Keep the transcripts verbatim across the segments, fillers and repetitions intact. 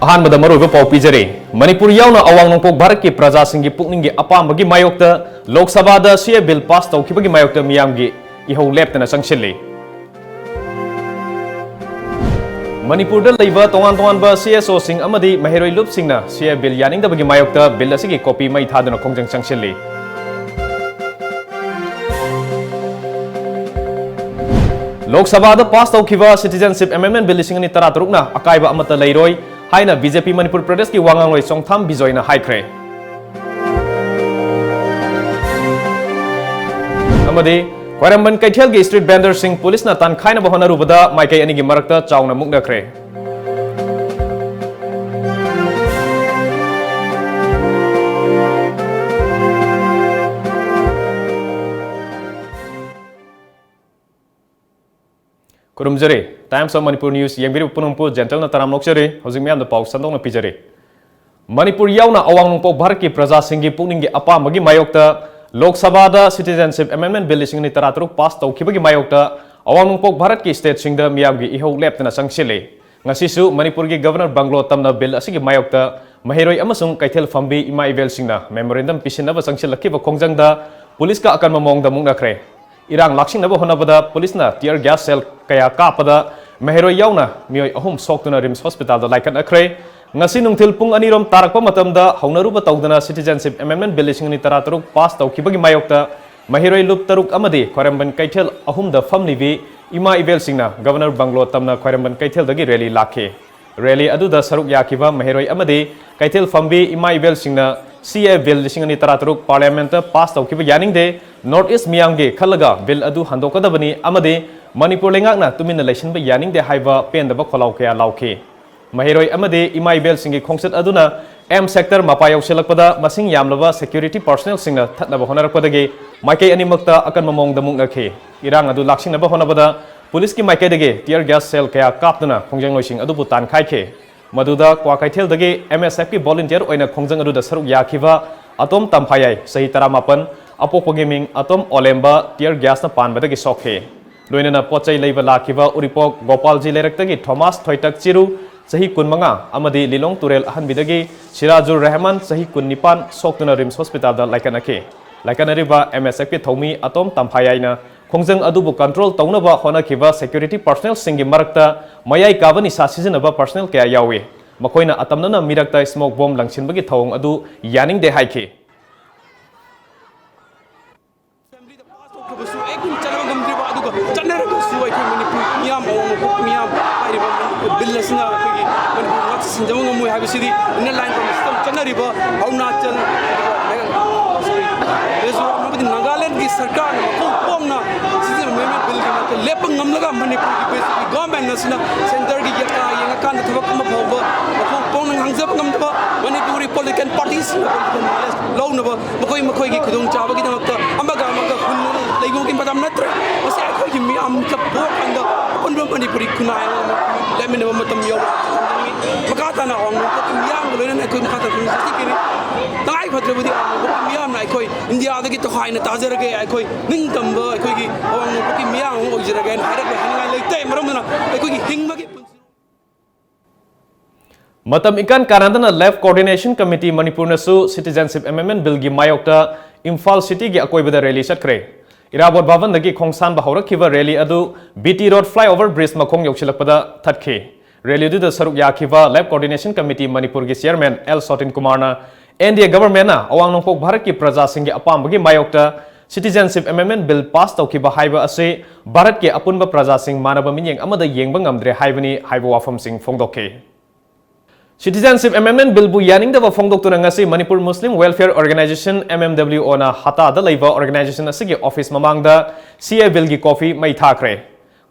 ꯑꯍꯥꯟꯕꯗ ꯃꯔꯨꯑꯣꯏꯕ ꯄꯥꯎ ꯄꯤꯖꯔꯤ꯫ ꯃꯅꯤꯄꯨꯔ ꯌꯥꯎꯅ ꯑꯋꯥꯡ ꯅꯣꯡꯄꯣꯛ ꯚꯥꯔꯠꯀꯤ ꯄ꯭ꯔꯖꯥꯁꯤꯡꯒꯤ ꯄꯨꯛꯅꯤꯡꯒꯤ ꯑꯄꯥꯝꯕꯒꯤ ꯃꯥꯌꯣꯛꯇ ꯂꯣꯛ ꯁꯚꯥꯗ ꯁꯤ ꯑꯦ ꯕꯤꯜ ꯄꯥꯁ ꯇꯧꯈꯤꯕꯒꯤ ꯃꯥꯌꯣꯛꯇ ꯃꯤꯌꯥꯝꯒꯤ ꯏꯍꯧ ꯂꯦꯞꯇꯅ ꯆꯪꯁꯤꯜꯂꯤ꯫ ꯃꯅꯤꯄꯨꯔꯗ ꯂꯩꯕ ꯇꯣꯉꯥꯟ ꯇꯣꯉꯥꯟꯕ ꯁꯤ ꯑꯦꯁ ꯑꯣꯁꯤꯡ ꯑꯃꯗꯤ ꯃꯍꯩꯔꯣꯏ ꯂꯨꯞꯁꯤꯡꯅ ꯁꯤ ꯑꯦ ꯕꯤꯜ ꯌꯥꯅꯤꯡꯗꯕꯒꯤ ꯃꯥꯌꯣꯛꯇ ꯕꯤꯜ ꯑꯁꯤꯒꯤ ꯀꯣꯄꯤ ꯃꯩ ꯊꯥꯗꯨꯅ ꯈꯣꯡꯖꯪ ꯆꯪꯁꯤꯜꯂꯤ꯫ ꯂꯣꯛ ꯁꯚꯥꯗ ꯄꯥꯁ ꯇꯧꯈꯤꯕ ꯁꯤꯇꯤꯖꯦꯟꯁꯤꯞ ꯑꯦꯃꯦꯟꯗꯃꯦꯟ ꯕꯤꯜ ꯂꯤꯁꯤꯡ ꯑꯅꯤ ꯇꯔꯥꯇꯔꯨꯛꯅ ꯑꯀꯥꯏꯕ ꯑꯃꯠꯇ ꯂꯩꯔꯣꯏ ꯍꯥꯏꯅ ꯕꯤ ꯖꯦ ꯄꯤ ꯃꯅꯤꯄꯨꯔ ꯄ꯭ꯔꯗꯦꯁꯀꯤ ꯋꯥ ꯉꯥꯡꯂꯣꯏ ꯆꯣꯡꯊꯥꯝ ꯕꯤꯖꯣꯏꯅ ꯍꯥꯏꯈ꯭ꯔꯦ꯫ ꯑꯃꯗꯤ ꯈ꯭ꯋꯥꯏꯔꯝꯕꯟ ꯀꯩꯊꯦꯜꯒꯤ ꯁ꯭ꯇ꯭ꯔꯤꯠ ꯚꯦꯟꯗꯔꯁꯤꯡ ꯄꯨꯂꯤꯁꯅ ꯇꯥꯟꯈꯥꯏꯅꯕ ꯍꯣꯠꯅꯔꯨꯕꯗ ꯃꯥꯏꯀꯩ ꯑꯅꯤꯒꯤ ꯃꯔꯛꯇ ꯆꯥꯎꯅ ꯃꯨꯛꯅꯈ꯭ꯔꯦ꯫ ꯈꯨꯔꯨꯝꯖꯔꯤ꯫ Times of Manipur News ꯌꯦꯡꯕꯤꯔꯤꯕ ꯄꯨꯝꯅꯃꯛꯄꯨ ꯖꯦꯟꯇꯜꯅ ꯇꯔꯥꯝꯅ ꯑꯣꯛꯆꯔꯤ꯫ ꯍꯧꯖꯤꯛ ꯃꯌꯥꯝꯗ ꯄꯥꯎ ꯁꯟꯗꯣꯛꯅ ꯄꯤꯖꯔꯤ꯫ ꯃꯅꯤꯄꯨꯔ ꯌꯥꯎꯅ ꯑꯋꯥꯡ ꯅꯣꯡꯄꯣꯛ ꯚꯥꯔꯠꯀꯤ ꯄ꯭ꯔꯖꯥꯁꯤꯡꯒꯤ ꯄꯨꯛꯅꯤꯡꯒꯤ ꯑꯄꯥꯝꯕꯒꯤ ꯃꯥꯌꯣꯛꯇ ꯂꯣꯛ ꯁꯚꯥꯗ ꯁꯤꯇꯤꯖꯦꯟꯁꯤꯞ ꯑꯦꯃꯦꯟꯗꯃꯦꯟ ꯕꯤꯜ ꯂꯤꯁꯤꯡ ꯑꯅꯤ ꯇꯔꯥꯇꯔꯨꯛ ꯄꯥꯁ ꯇꯧꯈꯤꯕꯒꯤ ꯃꯥꯌꯣꯛꯇ ꯑꯋꯥꯡ ꯅꯣꯡꯄꯣꯛ ꯚꯥꯔꯠꯀꯤ ꯁ꯭ꯇꯦꯠꯁꯤꯡꯗ ꯃꯤꯌꯥꯝꯒꯤ ꯏꯍꯧ ꯂꯦꯞꯇꯅ ꯆꯪꯁꯤꯜꯂꯤ꯫ ꯉꯁꯤꯁꯨ ꯃꯅꯤꯄꯨꯔꯒꯤ ꯒꯚꯔꯅꯔ ꯕꯪꯒ꯭ꯂꯣ ꯇꯝꯅ ꯕꯤꯜ ꯑꯁꯤꯒꯤ ꯃꯥꯌꯣꯛꯇ ꯃꯍꯩꯔꯣꯏ ꯑꯃꯁꯨꯡ ꯀꯩꯊꯦꯜ ꯐꯝꯕꯤ ꯏꯃꯥ ꯏꯕꯦꯜꯁꯤꯡꯅ ꯃꯦꯃꯣꯔꯦꯟꯗꯝ ꯄꯤꯁꯤꯟꯅꯕ ꯆꯪꯁꯤꯜꯂꯛꯈꯤꯕ ꯈꯣꯡꯖꯪꯗ ꯄꯨꯂꯤꯁꯀ ꯑꯀꯟꯕ ꯃꯑꯣꯡꯗ ꯃꯨꯛꯅꯈ꯭ꯔꯦ꯫ ꯏꯔꯥꯡ ꯂꯥꯛꯁꯤꯟꯅꯕ ꯍꯣꯠꯅꯕꯗ ꯄꯨꯂꯤꯁꯅ tear gas shell ꯀꯌꯥ ꯀꯥꯞꯄꯗ ꯃꯍꯩꯔꯣꯏ ꯌꯥꯎꯅ ꯃꯤꯑꯣꯏ ꯑꯍꯨꯝ ꯁꯣꯛꯇꯨꯅ ꯔꯤꯝꯁ ꯍꯣꯁꯄꯤꯇꯥꯜꯗ ꯂꯥꯏꯀꯠꯅꯈ꯭ꯔꯦ꯫ ꯉꯁꯤ ꯅꯨꯡꯊꯤꯜ ꯄꯨꯡ ꯑꯅꯤꯔꯣꯝ ꯇꯥꯔꯛꯄ ꯃꯇꯝꯗ ꯍꯧꯅꯔꯨꯕ ꯇꯧꯗꯅ ꯁꯤꯇꯤꯖꯦꯟꯁꯤꯞ ꯑꯦꯃꯦꯟꯗꯃꯦꯟ ꯕꯤꯜ ꯂꯤꯁꯤꯡ ꯑꯅꯤ ꯇꯔꯥꯇꯔꯨꯛ ꯄꯥꯁ ꯇꯧꯈꯤꯕꯒꯤ ꯃꯥꯌꯣꯛꯇ ꯃꯍꯩꯔꯣꯏ ꯂꯨꯞ ꯇꯔꯨꯛ ꯑꯃꯗꯤ ꯈ꯭ꯋꯥꯏꯔꯝꯕꯟ ꯀꯩꯊꯦꯜ ꯑꯍꯨꯝꯗ ꯐꯝꯂꯤꯕꯤ ꯏꯃꯥ ꯏꯕꯦꯜꯁꯤꯡꯅ ꯒꯚꯔꯅꯔ ꯕꯪꯒ꯭ꯂꯣ ꯇꯝꯅ ꯈ꯭ꯋꯥꯏꯔꯝꯕꯟ ꯀꯩꯊꯦꯜꯗꯒꯤ ꯔꯦꯂꯤ ꯂꯥꯛꯈꯤ꯫ ꯔꯦꯂꯤ ꯑꯗꯨꯗ ꯁꯔꯨꯛ ꯌꯥꯈꯤꯕ ꯃꯍꯩꯔꯣꯏ ꯑꯃꯗꯤ ꯀꯩꯊꯦꯜ ꯐꯝꯕꯤ ꯏꯃꯥ ꯏꯕꯦꯜꯁꯤꯡꯅ ꯁꯤ ꯑꯦ ꯕꯤꯜ ꯂꯤꯁꯤꯡ ꯑꯅꯤ ꯇꯔꯥꯇꯔꯨꯛ ꯄꯥꯔꯂꯤꯌꯥꯃꯦꯟꯠꯇ ꯄꯥꯁ ꯇꯧꯈꯤꯕ ꯌꯥꯅꯤꯡꯗꯦ, ꯅꯣꯔꯠ ꯏꯁ ꯃꯤꯌꯥꯝꯒꯤ ꯈꯜꯂꯒ ꯕꯤꯜ ꯑꯗꯨ ꯍꯟꯗꯣꯛꯀꯗꯕꯅꯤ ꯑꯃꯗꯤ ꯃꯅꯤꯄꯨꯔ ꯂꯩꯉꯥꯛꯅ ꯇꯨꯃꯤꯟꯅ ꯂꯩꯁꯤꯟꯕ ꯌꯥꯅꯤꯡꯗꯦ ꯍꯥꯏꯕ ꯄꯦꯟꯗꯕ ꯈꯣꯜꯂꯥꯎ ꯀꯌꯥ ꯂꯥꯎꯈꯤ꯫ ꯃꯍꯩꯔꯣꯏ ꯑꯃꯗꯤ ꯏꯃꯥ ꯏꯕꯦꯜꯁꯤꯡꯒꯤ ꯈꯣꯡꯆꯠ ꯑꯗꯨꯅ ꯑꯦꯝ ꯁꯦꯛꯇꯔ ꯃꯄꯥ ꯌꯧꯁꯤꯜꯂꯛꯄꯗ ꯃꯁꯤꯡ ꯌꯥꯝꯂꯕ ꯁꯦꯀ꯭ꯌꯨꯔꯤꯇꯤ ꯄꯥꯔꯁꯣꯅꯦꯜꯁꯤꯡꯅ ꯊꯠꯅꯕ ꯍꯣꯠꯅꯔꯛꯄꯗꯒꯤ ꯃꯥꯏꯀꯩ ꯑꯅꯤꯃꯛꯇ ꯑꯀꯟꯕ ꯃꯑꯣꯡꯗ ꯃꯨꯛꯅꯈꯤ꯫ ꯏꯔꯥꯡ ꯑꯗꯨ ꯂꯥꯛꯁꯤꯟꯅꯕ ꯍꯣꯠꯅꯕꯗ ꯄꯨꯂꯤꯁꯀꯤ ꯃꯥꯏꯀꯩꯗꯒꯤ tear gas shell ꯀꯌꯥ ꯀꯥꯞꯇꯨꯅ ꯈꯣꯡꯖꯪꯂꯣꯏꯁꯤꯡ ꯑꯗꯨꯕꯨ ꯇꯥꯟꯈꯥꯏꯈꯤ꯫ ꯃꯗꯨꯗ ꯀ꯭ꯋꯥꯀꯩꯊꯦꯜꯗꯒꯤ ꯑꯦꯝ ꯑꯦꯁ ꯑꯦꯐꯀꯤ volunteer ꯑꯣꯏꯅ ꯈꯣꯡꯖꯪ ꯑꯗꯨꯗ ꯁꯔꯨꯛ ꯌꯥꯈꯤꯕ ꯑꯇꯣꯝ ꯇꯝꯐꯥꯌꯥꯏ, ꯆꯍꯤ ꯇꯔꯥꯃꯥꯄꯟ, ꯑꯄꯣꯛꯄꯒꯤ ꯃꯤꯡ ꯑꯇꯣꯝ ꯑꯣꯂꯦꯝꯕ, tear gasꯅ ꯄꯥꯟꯕꯗꯒꯤ ꯁꯣꯛꯈꯤ꯫ ꯂꯣꯏꯅꯅ ꯄꯣꯠ ꯆꯩ ꯂꯩꯕ ꯂꯥꯛꯈꯤꯕ ꯎꯔꯤꯄꯣꯛ ꯒꯣꯄꯥꯜꯖꯤ ꯂꯩꯔꯛꯇꯒꯤ ꯊꯣꯃꯥꯁ ꯊꯣꯏꯇꯛ ꯆꯤꯔꯨ, ꯆꯍꯤ ꯀꯨꯟꯃꯉꯥ ꯑꯃꯗꯤ ꯂꯤꯂꯣꯡ ꯇꯨꯔꯦꯜ ꯑꯍꯟꯕꯤꯗꯒꯤ ꯁꯤꯔꯥꯖꯨꯔ ꯔꯦꯍꯃꯥꯟ, ꯆꯍꯤ ꯀꯨꯟꯅꯤꯄꯥꯟ, ꯁꯣꯛꯇꯨꯅ ꯔꯤꯝꯁ ꯍꯣꯁꯄꯤꯇꯥꯜꯗ ꯂꯥꯏꯀꯠꯅꯈꯤ꯫ ꯂꯥꯏꯀꯠꯅꯔꯤꯕ ꯑꯦꯝ ꯑꯦꯁ ꯑꯦꯐꯀꯤ ꯊꯧꯃꯤ ꯑꯇꯣꯝ ꯇꯝꯐꯥꯌꯥꯏꯅ ꯈꯣꯡꯖꯪ ꯑꯗꯨꯕꯨ ꯀꯟꯇ꯭ꯔꯣꯜ ꯇꯧꯅꯕ ꯍꯣꯠꯅꯈꯤꯕ ꯁꯦꯀ꯭ꯌꯨꯔꯤꯇꯤ ꯄꯔꯁꯅꯦꯜꯁꯤꯡꯒꯤ ꯃꯔꯛꯇ ꯃꯌꯥꯏ ꯀꯥꯕ ꯅꯤꯁꯥ ꯁꯤꯖꯤꯟꯅꯕ ꯄꯔꯁꯅꯦꯜ ꯀꯌꯥ ꯌꯥꯎꯏ꯫ ꯃꯈꯣꯏꯅ ꯑꯇꯝꯅꯅ ꯃꯤꯔꯛꯇ ꯁ꯭ꯃꯣꯛ ꯕꯣꯝ ꯂꯪꯁꯤꯟꯕꯒꯤ ꯊꯧꯑꯣꯡ ꯑꯗꯨ ꯌꯥꯅꯤꯡꯗꯦ ꯍꯥꯏꯈꯤ꯫ ꯑꯦꯁꯦꯝꯕ꯭ꯂꯤꯗ ꯄꯥꯁ ꯇꯧꯈ꯭ꯔꯕꯁꯨ ꯑꯦꯛ ꯆꯠꯅꯕ ꯉꯝꯗ꯭ꯔꯤꯕ, ꯑꯗꯨꯒ ꯆꯠꯅꯔꯒꯁꯨ ꯑꯩꯈꯣꯏ ꯃꯅꯤꯄꯨꯔ ꯃꯤꯌꯥꯝ, ꯑꯋꯥꯡ ꯅꯣꯡꯄꯣꯛ ꯃꯤꯌꯥꯝ, ꯍꯥꯏꯔꯤꯕ ꯕꯤꯜ ꯑꯁꯤꯅ ꯑꯩꯈꯣꯏꯒꯤ ꯃꯅꯤꯄꯨꯔ ꯉꯥꯛ ꯁꯦꯟꯖꯕ ꯉꯝꯃꯣꯏ ꯍꯥꯏꯕꯁꯤꯗꯤ ꯏꯟꯅꯔ ꯂꯥꯏꯟ ꯄꯔꯃꯤꯠꯁꯤꯗ ꯆꯠꯅꯔꯤꯕ ꯑꯔꯨꯅꯥꯆꯜ, ꯑꯗꯨꯒ ꯃꯦꯘꯥ-, ꯁꯣꯔꯤ, ꯃꯤꯖꯣꯔꯥꯝ ꯑꯃꯗꯤ ꯅꯥꯒꯥꯂꯦꯟꯒꯤ ꯁꯔꯀꯥꯔꯅ ꯃꯊꯧ ꯄꯣꯡꯅ ꯁꯤꯖꯤꯟꯅꯕ ꯕꯤꯜꯒꯤ ꯃꯥꯏꯀꯩ ꯂꯦꯞꯄ ꯉꯝꯂꯒ ꯃꯅꯤꯄꯨꯔꯒꯤ ꯕꯤ ꯖꯦ ꯄꯤ ꯒꯣꯔꯃꯦꯟ ꯑꯁꯤꯅ ꯁꯦꯟꯇꯔꯒꯤ ꯌꯦꯛꯇ ꯌꯦꯡꯉꯀꯥꯟꯗ ꯊꯕꯛ ꯑꯃ ꯐꯥꯎꯕ ꯃꯊꯧ ꯄꯣꯡꯅ ꯉꯥꯡꯖꯕ ꯉꯝꯗꯕ, ꯃꯅꯤꯄꯨꯔꯒꯤ ꯄꯣꯂꯤꯇꯤꯀꯦꯜ ꯄꯥꯔꯇꯤꯁꯤꯡꯅ ꯄꯣꯂꯤꯇꯤꯀꯦꯜ ꯅꯣꯂꯦꯖ ꯂꯧꯅꯕ ꯃꯈꯣꯏ ꯃꯈꯣꯏꯒꯤ ꯈꯨꯗꯣꯡꯆꯥꯕꯒꯤꯗꯃꯛꯇ ꯑꯃꯒ ꯑꯃꯒ ꯍꯨꯟꯅ ꯂꯩꯕꯒꯤ ꯃꯇꯝ ꯅꯠꯇ꯭ꯔꯦ꯫ ꯃꯁꯤ ꯑꯩꯈꯣꯏꯒꯤ ꯃꯤꯌꯥꯝ ꯆꯞ ꯄꯣꯛꯀꯥꯟꯗ ꯑꯄꯨꯟꯕ ꯃꯅꯤꯄꯨꯔꯤ ꯈꯨꯟꯅꯥꯏ ꯑꯃ ꯂꯦꯞꯃꯤꯟꯅꯕ ꯃꯇꯝ ꯌꯧꯔꯦ꯫ ꯃꯈꯥ ꯇꯥꯅ ꯑꯋꯥꯡ ꯅꯣꯡꯄꯣꯛꯀꯤ ꯃꯤꯌꯥꯝꯒ ꯂꯣꯏꯅꯅ ꯑꯩꯈꯣꯏ ꯃꯈꯥ ꯇꯥꯅ ꯈꯨꯟ ꯆꯠꯆꯈꯤꯅꯤ꯫ ꯇꯉꯥꯏ ꯐꯗ꯭ꯔꯕꯗꯤ ꯑꯋꯥꯡ ꯅꯣꯡꯄꯣꯛꯀꯤ ꯃꯤꯌꯥꯝꯅ ꯑꯩꯈꯣꯏ ꯏꯟꯗꯤꯌꯥꯗꯒꯤ ꯇꯣꯈꯥꯏꯅ ꯇꯥꯖꯔꯒꯦ, ꯑꯩꯈꯣꯏ ꯅꯤꯡꯇꯝꯕ ꯑꯩꯈꯣꯏꯒꯤ ꯑꯋꯥꯡ ꯅꯣꯡꯄꯣꯛꯀꯤ ꯃꯤꯌꯥꯝ ꯑꯃ ꯑꯣꯏꯖꯔꯒꯦ ꯍꯥꯏꯅ ꯍꯥꯏꯔꯛꯂꯦ꯫ ꯍꯥꯏꯅꯤꯡꯉꯥꯏ ꯂꯩꯇꯦ, ꯃꯔꯝ ꯑꯗꯨꯅ ꯑꯩꯈꯣꯏꯒꯤ ꯍꯤꯡꯕꯒꯤ ꯄꯨꯟꯁꯤ ꯃꯇꯝ ꯏꯀꯥꯟ ꯀꯥꯟꯅꯗꯅ ꯂꯦꯐ ꯀꯣꯑꯣꯔꯗꯤꯅꯦꯁꯟ ꯀꯃꯤꯇꯤ ꯃꯅꯤꯄꯨꯔꯅꯁꯨ ꯁꯤꯇꯤꯖꯦꯟꯁꯤꯞ ꯑꯦꯃꯦꯟꯗꯃꯦꯟ ꯕꯤꯜꯒꯤ ꯃꯥꯌꯣꯛꯇ ꯏꯝꯐꯥꯜ ꯁꯤꯇꯤꯒꯤ ꯑꯀꯣꯏꯕꯗ ꯔꯦꯂꯤ ꯆꯠꯈ꯭ꯔꯦ꯫ ꯏꯔꯥꯕꯣꯠ ꯚꯕꯟꯗꯒꯤ ꯈꯣꯡꯁꯥꯟꯕ ꯍꯧꯔꯛꯈꯤꯕ ꯔꯦꯂꯤ ꯑꯗꯨ B T road flyover bridge ꯃꯈꯣꯡ ꯌꯧꯁꯤꯜꯂꯛꯄꯗ ꯊꯠꯈꯤ꯫ ꯔꯦꯂꯤꯗꯨꯗ ꯁꯔꯨꯛ ꯌꯥꯈꯤꯕ ꯂꯦꯐ ꯀꯣꯑꯣꯔꯗꯤꯅꯦꯁꯟ ꯀꯃꯤꯇꯤ ꯃꯅꯤꯄꯨꯔꯒꯤ ꯆꯤꯌꯔꯃꯦꯟ ꯑꯦꯜ ꯁꯣꯇꯤꯟ ꯀꯨꯃꯥꯔꯅ ꯑꯦꯟ ꯗꯤ ꯑꯦ ꯒꯚꯔꯟꯃꯦꯟꯠꯅ ꯑꯋꯥꯡ ꯅꯣꯡꯄꯣꯛ ꯚꯥꯔꯠꯀꯤ ꯄ꯭ꯔꯖꯥꯁꯤꯡꯒꯤ ꯑꯄꯥꯝꯕꯒꯤ ꯃꯥꯌꯣꯛꯇ ꯁꯤꯇꯤꯖꯦꯟꯁꯤꯞ ꯑꯦꯃꯦꯟꯗꯃꯦꯟ ꯕꯤꯜ ꯄꯥꯁ ꯇꯧꯈꯤꯕ ꯍꯥꯏꯕ ꯑꯁꯤ ꯚꯥꯔꯠꯀꯤ ꯑꯄꯨꯟꯕ ꯄ꯭ꯔꯖꯥꯁꯤꯡ ꯃꯥꯟꯅꯕ ꯃꯤꯠꯌꯦꯡ ꯑꯃꯗ ꯌꯦꯡꯕ ꯉꯝꯗ꯭ꯔꯦ ꯍꯥꯏꯕꯅꯤ ꯍꯥꯏꯕ ꯋꯥꯐꯝꯁꯤꯡ ꯐꯣꯡꯗꯣꯛꯈꯤ꯫ ꯁꯤꯇꯤꯖꯦꯟꯁꯤꯞ ꯑꯦꯃꯦꯟꯗꯃꯦꯟ ꯕꯤꯜꯕꯨ ꯌꯥꯅꯤꯡꯗꯕ ꯐꯣꯡꯗꯣꯛꯇꯨꯅ ꯉꯁꯤ Manipur Muslim welfare organisation, M M W O ꯍꯇꯥꯗ ꯂꯩꯕ ꯑꯣꯔꯒꯅꯥꯏꯖꯦꯁꯟ ꯑꯁꯤꯒꯤ ꯑꯣꯐꯤꯁ ꯃꯃꯥꯡꯗ ꯁꯤ ꯑꯦ ꯕꯤꯜꯒꯤ ꯀꯣꯄꯤ ꯃꯩ ꯊꯥꯈ꯭ꯔꯦ꯫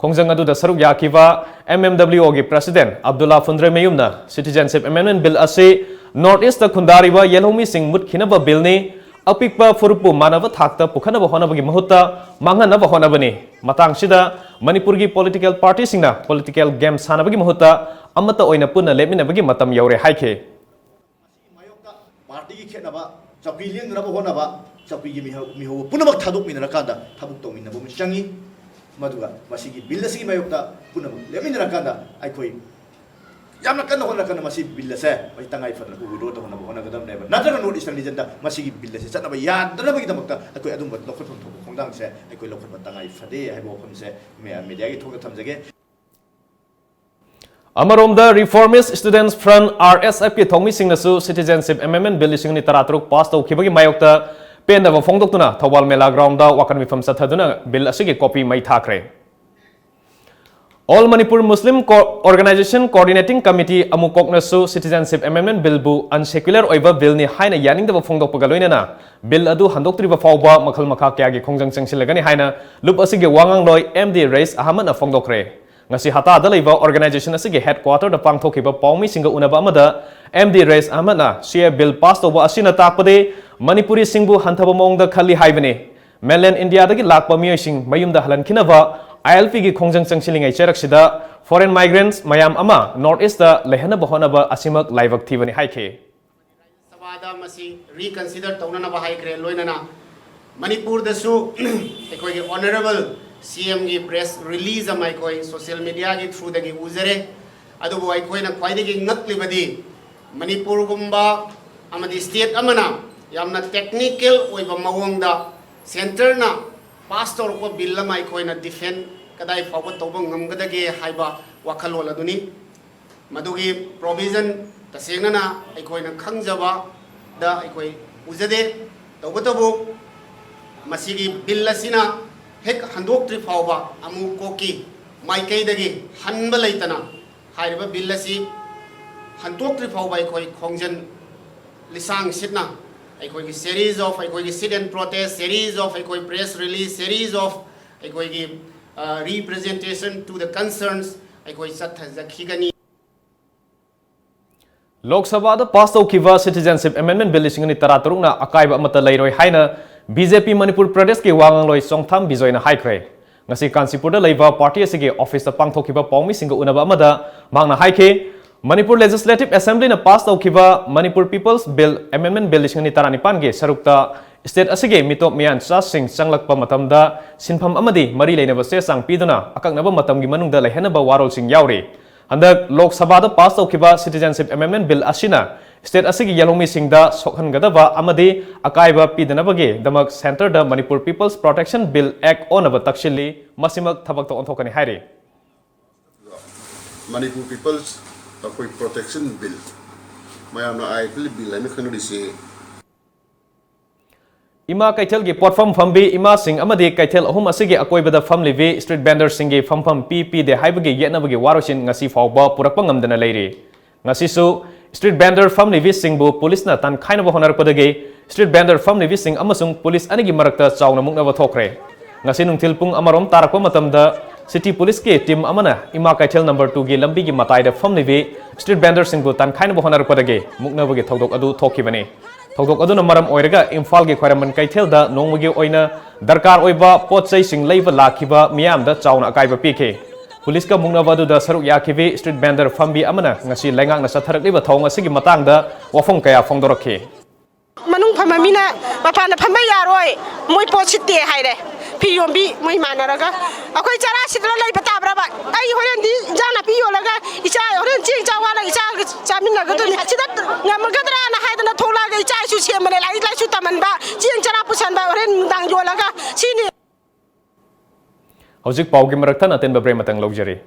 ꯈꯣꯡꯖꯪ ꯑꯗꯨꯗ ꯁꯔꯨꯛ ꯌꯥꯈꯤꯕ ꯑꯦꯝ ꯑꯦꯝ ꯗꯕ꯭ꯂꯤꯎ ꯑꯣꯒꯤ ꯄ꯭ꯔꯁꯤꯗꯦꯟꯠ ꯑꯕꯗꯨꯜꯂꯥ ꯐꯨꯟꯗ꯭ꯔꯩꯃꯌꯨꯝꯅ ꯁꯤꯇꯤꯖꯦꯟꯁꯤꯞ ꯑꯦꯃꯦꯟꯗꯃꯦꯟ ꯕꯤꯜ ꯑꯁꯤ ꯅꯣꯔꯠ ꯏꯁꯇ ꯈꯨꯟꯗꯥꯔꯤꯕ ꯌꯦꯜꯍꯧꯃꯤꯁꯤꯡ ꯃꯨꯠꯈꯤꯅꯕ ꯕꯤꯜꯅꯤ, ꯑꯄꯤꯛꯄ ꯐꯨꯔꯨꯞꯄꯨ ꯃꯥꯟꯅꯕ ꯊꯥꯛꯇ ꯄꯨꯈꯠꯅꯕ ꯍꯣꯠꯅꯕꯒꯤ ꯃꯍꯨꯠꯇ ꯃꯥꯡꯍꯟꯅꯕ ꯍꯣꯠꯅꯕꯅꯤ꯫ ꯃꯇꯥꯡꯁꯤꯗ ꯃꯅꯤꯄꯨꯔꯒꯤ ꯄꯣꯂꯤꯇꯤꯀꯦꯜ ꯄꯥꯔꯇꯤꯁꯤꯡꯅ ꯄꯣꯂꯤꯇꯤꯀꯦꯜ ꯒꯦꯝ ꯁꯥꯟꯅꯕꯒꯤ ꯃꯍꯨꯠꯇ ꯑꯃꯠꯇ ꯑꯣꯏꯅ ꯄꯨꯟꯅ ꯂꯦꯞꯃꯤꯟꯅꯕꯒꯤ ꯃꯇꯝ ꯌꯧꯔꯦ ꯍꯥꯏꯈꯤ꯫ ꯃꯁꯤꯒꯤ ꯃꯥꯌꯣꯛꯇ ꯄꯥꯔꯇꯤꯒꯤ ꯈꯦꯠꯅꯕ, ꯆꯧꯀ꯭ꯔꯤ ꯂꯦꯡꯗꯅꯕ ꯍꯣꯠꯅꯕ, ꯆꯧꯀ꯭ꯔꯤꯒꯤ ꯃꯤꯍꯧ-, ꯃꯤꯍꯧ ꯄꯨꯝꯅꯃꯛ ꯊꯥꯗꯣꯛꯃꯤꯟꯅꯔꯀꯥꯟꯗ ꯊꯕꯛ ꯇꯧꯃꯤꯟꯅꯕ ꯑꯃ ꯆꯪꯉꯤ꯫ ꯃꯗꯨꯒ ꯃꯁꯤꯒꯤ ꯕꯤꯜ ꯑꯁꯤꯒꯤ ꯃꯥꯌꯣꯛꯇ ꯄꯨꯝꯅꯃꯛ ꯂꯦꯞꯃꯤꯟꯅꯔꯀꯥꯟꯗ ꯑꯩꯈꯣꯏ ꯌꯥꯝꯅ ꯀꯟꯅ ꯍꯣꯠꯅꯔꯀꯥꯟꯗ ꯃꯁꯤ ꯕꯤꯜ ꯑꯁꯦ ꯑꯩ ꯇꯉꯥꯏ ꯐꯗꯅ ꯋꯤꯗ꯭ꯔꯣ ꯇꯧꯍꯟꯅꯕ ꯍꯣꯠꯅꯒꯗꯕꯅꯦꯕ꯫ ꯅꯠꯇ꯭ꯔꯒ ꯅꯣꯔꯠ ꯏꯁꯇꯔꯟ ꯔꯤꯖꯟꯗ ꯃꯁꯤꯒꯤ ꯕꯤꯜ ꯑꯁꯦ ꯆꯠꯅꯕ ꯌꯥꯗꯅꯕꯒꯤꯗꯃꯛꯇ ꯑꯩꯈꯣꯏ ꯑꯗꯨꯝꯕ ꯂꯧꯈꯠꯐꯝ ꯊꯣꯛꯄ ꯈꯣꯡꯊꯥꯡꯁꯦ ꯑꯩꯈꯣꯏ ꯂꯧꯈꯠꯄ ꯇꯉꯥꯏ ꯐꯗꯦ ꯍꯥꯏꯕ ꯋꯥꯐꯝꯁꯦ ꯃꯦ-, ꯃꯦꯗꯤꯌꯥꯒꯤ ꯊꯣꯛꯇ ꯊꯝꯖꯒꯦ꯫ ꯑꯃꯔꯣꯝꯗ, Reformist Students Front, R S F ꯀꯤ ꯊꯧꯃꯤꯁꯤꯡꯅꯁꯨ Citizenship Amendment Bill ꯂꯤꯁꯤꯡ ꯑꯅꯤ ꯇꯔꯥꯇꯔꯨꯛ ꯄꯥꯁ ꯇꯧꯈꯤꯕꯒꯤ ꯃꯥꯌꯣꯛꯇ ꯄꯦꯟꯗꯕ ꯐꯣꯡꯗꯣꯛꯇꯨꯅ ꯊꯧꯕꯥꯜ ꯃꯦꯂꯥ ꯒ꯭ꯔꯥꯎꯟꯗ ꯋꯥꯀꯠ ꯃꯤꯐꯝ ꯆꯠꯊꯗꯨꯅ ꯕꯤꯜ ꯑꯁꯤꯒꯤ ꯀꯣꯄꯤ ꯃꯩ ꯊꯥꯈ꯭ꯔꯦ꯫ All Manipur Muslim Co-, Organization Coordinating Committee, ꯑꯃꯨꯀꯣꯛꯅꯁꯨ Citizenship Amendment Billꯕꯨ unsecular ꯑꯣꯏꯕ billꯅꯤ ꯍꯥꯏꯅ ꯌꯥꯅꯤꯡꯗꯕ ꯐꯣꯡꯗꯣꯛꯄꯒ ꯂꯣꯏꯅꯅ ꯕꯤꯜ ꯑꯗꯨ ꯍꯟꯗꯣꯛꯇ꯭ꯔꯤꯕ ꯐꯥꯎꯕ ꯃꯈꯜ ꯃꯈꯥ ꯀꯌꯥꯒꯤ ꯈꯣꯡꯖꯪ ꯆꯪꯁꯤꯜꯂꯒꯅꯤ ꯍꯥꯏꯅ ꯂꯨꯞ ꯑꯁꯤꯒꯤ ꯋꯥꯉꯥꯡꯂꯣꯏ M D Raees Ahmedꯅ ꯐꯣꯡꯗꯣꯛꯈ꯭ꯔꯦ꯫ ꯉꯁꯤ ꯍꯇꯥꯗ ꯂꯩꯕ organization ꯑꯁꯤꯒꯤ headquarterꯗ ꯄꯥꯡꯊꯣꯛꯈꯤꯕ ꯄꯥꯎꯃꯤꯁꯤꯡꯒ ꯎꯅꯕ ꯑꯃꯗ M D Raees Ahmedꯅ C A bill pass ꯇꯧꯕ ꯑꯁꯤꯅ ꯇꯥꯛꯄꯗꯤ ꯃꯅꯤꯄꯨꯔꯤꯁꯤꯡꯕꯨ ꯍꯟꯊꯕ ꯃꯑꯣꯡꯗ ꯈꯜꯂꯤ ꯍꯥꯏꯕꯅꯤ꯫ Mainland Indiaꯗꯒꯤ ꯂꯥꯛꯄ ꯃꯤꯑꯣꯏꯁꯤꯡ ꯃꯌꯨꯝꯗ ꯍꯜꯍꯟꯈꯤꯅꯕ I L Pꯒꯤ ꯈꯣꯡꯖꯪ ꯆꯪꯁꯤꯜꯂꯤꯉꯩ ꯆꯩꯔꯛꯁꯤꯗ foreign migrants ꯃꯌꯥꯝ ꯑꯃ North Eastꯇ ꯂꯩꯍꯟꯅꯕ ꯍꯣꯠꯅꯕ ꯑꯁꯤꯃꯛ ꯂꯥꯏꯕꯛ ꯊꯤꯕꯅꯤ ꯍꯥꯏꯈꯤ꯫ ꯁꯚꯥꯗ ꯃꯁꯤ reconsider ꯇꯧꯅꯅꯕ ꯍꯥꯏꯈ꯭ꯔꯦ꯫ ꯂꯣꯏꯅꯅ ꯃꯅꯤꯄꯨꯔꯗꯁꯨ ꯑꯩꯈꯣꯏꯒꯤ Honourable C Mꯒꯤ press release ꯑꯃ ꯑꯩꯈꯣꯏ social mediaꯒꯤ throughꯗꯒꯤ ꯎꯖꯔꯦ꯫ ꯑꯗꯨꯕꯨ ꯑꯩꯈꯣꯏꯅ ꯈ꯭ꯋꯥꯏꯗꯒꯤ ꯉꯛꯂꯤꯕꯗꯤ ꯃꯅꯤꯄꯨꯔꯒꯨꯝꯕ ꯑꯃꯗꯤ state ꯑꯃꯅ ꯌꯥꯝꯅ technical ꯑꯣꯏꯕ ꯃꯑꯣꯡꯗ centreꯅ pass ꯇꯧꯔꯛꯄ bill ꯑꯃ ꯑꯩꯈꯣꯏꯅ defend ꯀꯗꯥꯏ ꯐꯥꯎꯕ ꯇꯧꯕ ꯉꯝꯒꯗꯒꯦ ꯍꯥꯏꯕ ꯋꯥꯈꯜꯂꯣꯟ ꯑꯗꯨꯅꯤ꯫ ꯃꯗꯨꯒꯤ provision ꯇꯁꯦꯡꯅꯅ ꯑꯩꯈꯣꯏꯅ ꯈꯪꯖꯕꯗ ꯑꯩꯈꯣꯏ ꯎꯖꯗꯦ꯫ ꯇꯧꯕꯇꯕꯨ ꯃꯁꯤꯒꯤ bill ꯑꯁꯤꯅ ꯍꯦꯛ ꯍꯟꯗꯣꯛꯇ꯭ꯔꯤ ꯐꯥꯎꯕ ꯑꯃꯨꯛ ꯀꯣꯛꯀꯤ ꯃꯥꯏꯀꯩꯗꯒꯤ ꯍꯟꯕ ꯂꯩꯇꯅ ꯍꯥꯏꯔꯤꯕ bill ꯑꯁꯤ ꯍꯟꯗꯣꯛꯇ꯭ꯔꯤ ꯐꯥꯎꯕ ꯑꯩꯈꯣꯏ ꯈꯣꯡꯖꯪ ꯂꯤꯁꯥꯡ ꯁꯤꯠꯅ ꯑꯩꯈꯣꯏꯒꯤ series of ꯑꯩꯈꯣꯏꯒꯤ sit and protest, series of ꯑꯩꯈꯣꯏ press release, series of ꯑꯩꯈꯣꯏꯒꯤ, ꯑ, representation to the concerns ꯑꯩꯈꯣꯏ ꯆꯠꯊꯖꯈꯤꯒꯅꯤ꯫ ꯂꯣꯛ ꯁꯚꯥꯗ pass ꯇꯧꯈꯤꯕ Citizenship Amendment Bill ꯂꯤꯁꯤꯡ ꯑꯅꯤ ꯇꯔꯥꯇꯔꯨꯛꯅ ꯑꯀꯥꯏꯕ ꯑꯃꯠꯇ ꯂꯩꯔꯣꯏ ꯍꯥꯏꯅ B J P ꯃꯅꯤꯄꯨꯔ ꯄ꯭ꯔꯗꯦꯁꯀꯤ ꯋꯥ ꯉꯥꯡꯂꯣꯏ ꯆꯣꯡꯊꯥꯝ ꯕꯤꯖꯣꯏꯅ ꯍꯥꯏꯈ꯭ꯔꯦ꯫ ꯉꯁꯤ ꯀꯥꯟꯆꯤꯄꯨꯔꯗ ꯂꯩꯕ party ꯑꯁꯤꯒꯤ officeꯇ ꯄꯥꯡꯊꯣꯛꯈꯤꯕ ꯄꯥꯎꯃꯤꯁꯤꯡꯒ ꯎꯅꯕ ꯑꯃꯗ ꯃꯍꯥꯛꯅ ꯍꯥꯏꯈꯤ, ꯃꯅꯤꯄꯨꯔ Legislative Assemblyꯅ pass ꯇꯧꯈꯤꯕ Manipur People's Bill, Amendment Bill ꯂꯤꯁꯤꯡ ꯑꯅꯤ ꯇꯔꯥꯅꯤꯄꯥꯟꯒꯤ ꯁꯔꯨꯛꯇ state ꯑꯁꯤꯒꯤ ꯃꯤꯇꯣꯞ ꯃꯤꯌꯥꯟꯆꯥꯁꯤꯡ ꯆꯪꯂꯛꯄ ꯃꯇꯝꯗ ꯁꯤꯟꯐꯝ ꯑꯃꯗꯤ ꯃꯔꯤ ꯂꯩꯅꯕ ꯆꯦ ꯆꯥꯡ ꯄꯤꯗꯨꯅ ꯑꯀꯛꯅꯕ ꯃꯇꯝꯒꯤ ꯃꯅꯨꯡꯗ ꯂꯩꯍꯟꯅꯕ ꯋꯥꯔꯣꯜꯁꯤꯡ ꯌꯥꯎꯔꯤ꯫ ꯍꯟꯗꯛ ꯂꯣꯛ ꯁꯚꯥꯗ ꯄꯥꯁ ꯇꯧꯈꯤꯕ Citizenship Amendment Bill ꯑꯁꯤꯅ state ꯑꯁꯤꯒꯤ ꯌꯦꯜꯍꯧꯃꯤꯁꯤꯡꯗ ꯁꯣꯛꯍꯟꯒꯗꯕ ꯑꯃꯗꯤ ꯑꯀꯥꯏꯕ ꯄꯤꯗꯅꯕꯒꯤꯗꯃꯛ centreꯗ Manipur People's Protection Bill Act ꯑꯣꯟꯅꯕ ꯇꯛꯁꯤꯜꯂꯤ꯫ ꯃꯁꯤꯃꯛ ꯊꯕꯛꯇ ꯑꯣꯟꯊꯣꯛꯀꯅꯤ ꯍꯥꯏꯔꯤ꯫ ꯃꯅꯤꯄꯨꯔ ꯄꯤꯄꯜꯁ ꯑꯩꯈꯣꯏ ꯄ꯭ꯔꯣꯇꯦꯛꯁꯟ ꯕꯤꯜ, ꯃꯌꯥꯝꯅ ꯑꯥꯏ ꯄꯤ ꯑꯦꯜ ꯕꯤꯜ ꯍꯥꯏꯅ ꯈꯪꯅꯔꯤꯁꯦ꯫ ꯏꯃꯥ ꯀꯩꯊꯦꯜꯒꯤ ꯄꯣꯠꯐꯝ ꯐꯝꯕꯤ ꯏꯃꯥꯁꯤꯡ ꯑꯃꯗꯤ ꯀꯩꯊꯦꯜ ꯑꯍꯨꯝ ꯑꯁꯤꯒꯤ ꯑꯀꯣꯏꯕꯗ ꯐꯝꯂꯤꯕꯤ street vendorꯁꯤꯡꯒꯤ ꯐꯝꯐꯝ ꯄꯤ ꯄꯤꯗꯦ ꯍꯥꯏꯕꯒꯤ ꯌꯦꯠꯅꯕꯒꯤ ꯋꯥꯔꯣꯏꯁꯤꯟ ꯉꯁꯤ ꯐꯥꯎꯕ ꯄꯨꯔꯛꯄ ꯉꯝꯗꯅ ꯂꯩꯔꯤ꯫ ꯉꯁꯤꯁꯨ street vendor ꯐꯝꯂꯤꯕꯤꯁꯤꯡꯕꯨ ꯄꯨꯂꯤꯁꯅ ꯇꯥꯟꯈꯥꯏꯅꯕ ꯍꯣꯠꯅꯔꯛꯄꯗꯒꯤ street vendor ꯐꯝꯂꯤꯕꯤꯁꯤꯡ ꯑꯃꯁꯨꯡ ꯄꯨꯂꯤꯁ ꯑꯅꯤꯒꯤ ꯃꯔꯛꯇ ꯆꯥꯎꯅ ꯃꯨꯛꯅꯕ ꯊꯣꯛꯈ꯭ꯔꯦ꯫ ꯉꯁꯤ ꯅꯨꯡꯊꯤꯜ ꯄꯨꯡ ꯑꯃꯔꯣꯝ ꯇꯥꯔꯛꯄ ꯃꯇꯝꯗ city ꯄꯨꯂꯤꯁꯀꯤ team ꯑꯃꯅ ꯏꯃꯥ ꯀꯩꯊꯦꯜ number twoꯒꯤ ꯂꯝꯕꯤꯒꯤ ꯃꯇꯥꯏꯗ ꯐꯝꯂꯤꯕꯤ street vendorꯁꯤꯡꯕꯨ ꯇꯥꯟꯈꯥꯏꯅꯕ ꯍꯣꯠꯅꯔꯛꯄꯗꯒꯤ ꯃꯨꯛꯅꯕꯒꯤ ꯊꯧꯗꯣꯛ ꯑꯗꯨ ꯊꯣꯛꯈꯤꯕꯅꯤ꯫ ꯊꯧꯗꯣꯛ ꯑꯗꯨꯅ ꯃꯔꯝ ꯑꯣꯏꯔꯒ ꯏꯝꯐꯥꯜꯒꯤ ꯈ꯭ꯋꯥꯏꯔꯝꯕꯟ ꯀꯩꯊꯦꯜꯗ ꯅꯣꯡꯃꯒꯤ ꯑꯣꯏꯅ ꯗꯔꯀꯥꯔ ꯑꯣꯏꯕ ꯄꯣꯠ ꯆꯩꯁꯤꯡ ꯂꯩꯕ ꯂꯥꯛꯈꯤꯕ ꯃꯤꯌꯥꯝꯗ ꯆꯥꯎꯅ ꯑꯀꯥꯏꯕ ꯄꯤꯈꯤ꯫ ꯄꯨꯂꯤꯁꯀ ꯃꯨꯛꯅꯕ ꯑꯗꯨꯗ ꯁꯔꯨꯛ ꯌꯥꯈꯤꯕꯤ street vendor ꯐꯝꯕꯤ ꯑꯃꯅ ꯉꯁꯤ ꯂꯩꯉꯥꯛꯅ ꯆꯠꯊꯔꯛꯂꯤꯕ ꯊꯧꯑꯣꯡ ꯑꯁꯤꯒꯤ ꯃꯇꯥꯡꯗ ꯋꯥꯐꯝ ꯀꯌꯥ ꯐꯣꯡꯗꯣꯔꯛꯈꯤ꯫ ꯃꯅꯨꯡ ꯐꯝꯕ ꯃꯤꯅ ꯃꯄꯥꯟꯗ ꯐꯝꯕ ꯌꯥꯔꯣꯏ, ꯃꯣꯏ ꯄꯣꯠ ꯁꯤꯠꯇꯦ ꯍꯥꯏꯔꯦ꯫ ꯐꯤ ꯌꯣꯟꯕꯤ ꯃꯣꯏ ꯃꯥꯟꯅꯔꯒ ꯑꯩꯈꯣꯏ ꯆꯔꯥ ꯁꯤꯗꯅ ꯂꯩꯕ ꯇꯥꯕ꯭ꯔꯕ? ꯑꯩ ꯍꯣꯔꯦꯟꯗꯤ ꯏꯟꯖꯥꯡ ꯅꯥꯄꯤ ꯌꯣꯜꯂꯒ ꯏꯆꯥ ꯍꯣꯔꯦꯟ ꯆꯦꯡ ꯆꯥꯛ ꯋꯥꯠꯂꯒ ꯏꯆꯥꯒ ꯆꯥꯃꯤꯟꯅꯒꯗꯣꯏꯅꯤ꯫ ꯁꯤꯗ ꯉꯝꯃꯒꯗ꯭ꯔꯥꯅ ꯍꯥꯏꯗꯅ ꯊꯣꯛꯂꯛꯑꯒ ꯏꯆꯥ ꯏꯁꯨ ꯁꯦꯝꯕꯅꯦ, ꯂꯥꯏꯔꯤꯛ ꯂꯥꯏꯁꯨ ꯇꯝꯍꯟꯕ, ꯆꯦꯡ ꯆꯔꯥ ꯄꯨꯁꯟꯕ, ꯍꯣꯔꯦꯟ ꯅꯨꯡꯗꯥꯡ ꯌꯣꯜꯂꯒ ꯁꯤꯅꯤ꯫ ꯍꯧꯖꯤꯛ ꯄꯥꯎꯒꯤ ꯃꯔꯛ ꯊꯠꯅ ꯑꯇꯦꯟꯕ break ꯑꯃꯇꯪ ꯂꯧꯖꯔꯤ꯫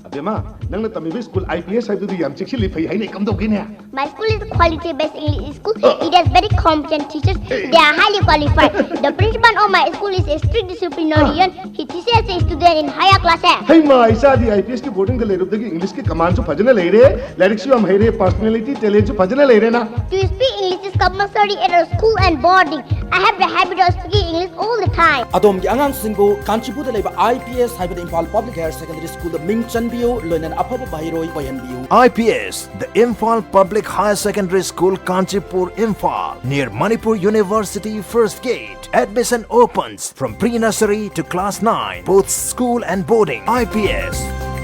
ꯑꯕꯦꯝꯃ, ꯅꯪꯅ ꯇꯝꯃꯤꯕ ꯁ꯭ꯀꯨꯜ ꯑꯥꯏ ꯄꯤ ꯑꯦꯁ ꯍꯥꯏꯕꯗꯨꯗꯤ ꯌꯥꯝ ꯆꯦꯛꯁꯤꯜꯂꯤ, ꯐꯩ ꯍꯥꯏꯅꯩ, ꯀꯝꯗꯧꯒꯦꯅꯦ? My school is a quality-based English school. It has very competent teachers. They are highly qualified. The principal of my school is a strict disciplinarian. He teaches the student in higher classes. ꯍꯩꯃꯥ, ꯏꯆꯥꯗꯤ I P ꯑꯦꯁꯀꯤ ꯕꯣꯔꯗꯤꯡꯗ ꯂꯩꯔꯨꯕꯗꯒꯤ ꯏꯪꯂꯤꯁꯀꯤ ꯀꯃꯥꯟꯁꯨ ꯐꯖꯅ ꯂꯩꯔꯦ, ꯂꯥꯏꯔꯤꯛꯁꯨ ꯌꯥꯝ ꯍꯩꯔꯦ, personality ꯇꯦꯂꯦꯟꯁꯨ ꯐꯖꯅ ꯂꯩꯔꯦꯅ꯫ To speak English is compulsory at our school and boarding. I have the habit of speaking English all the time. ꯑꯗꯣꯝꯒꯤ ꯑꯉꯥꯡꯁꯤꯡꯕꯨ ꯀꯥꯟꯆꯤꯄꯨꯔꯗ ꯂꯩꯕ ꯑꯥꯏ ꯄꯤ ꯑꯦꯁ ꯍꯥꯏꯕꯗ ꯏꯝꯐꯥꯜ ꯄꯕ꯭ꯂꯤꯛ ꯍꯥꯌꯔ ꯁꯦꯀꯦꯟꯗꯔꯤ ꯁ꯭ꯀꯨꯜꯗ ꯃꯤꯡ ꯆꯟꯕꯤꯌꯨ, ꯂꯣꯏꯅꯅ ꯑꯐꯕ ꯃꯍꯩꯔꯣꯏ ꯑꯣꯏꯍꯟꯕꯤꯌꯨ꯫ I P S, the Imphal Public Higher Secondary School, Kanchipur, Imphal, near Manipur University, first gate. Admission opens from pre-nursery to class nine, both school and boarding. I P S,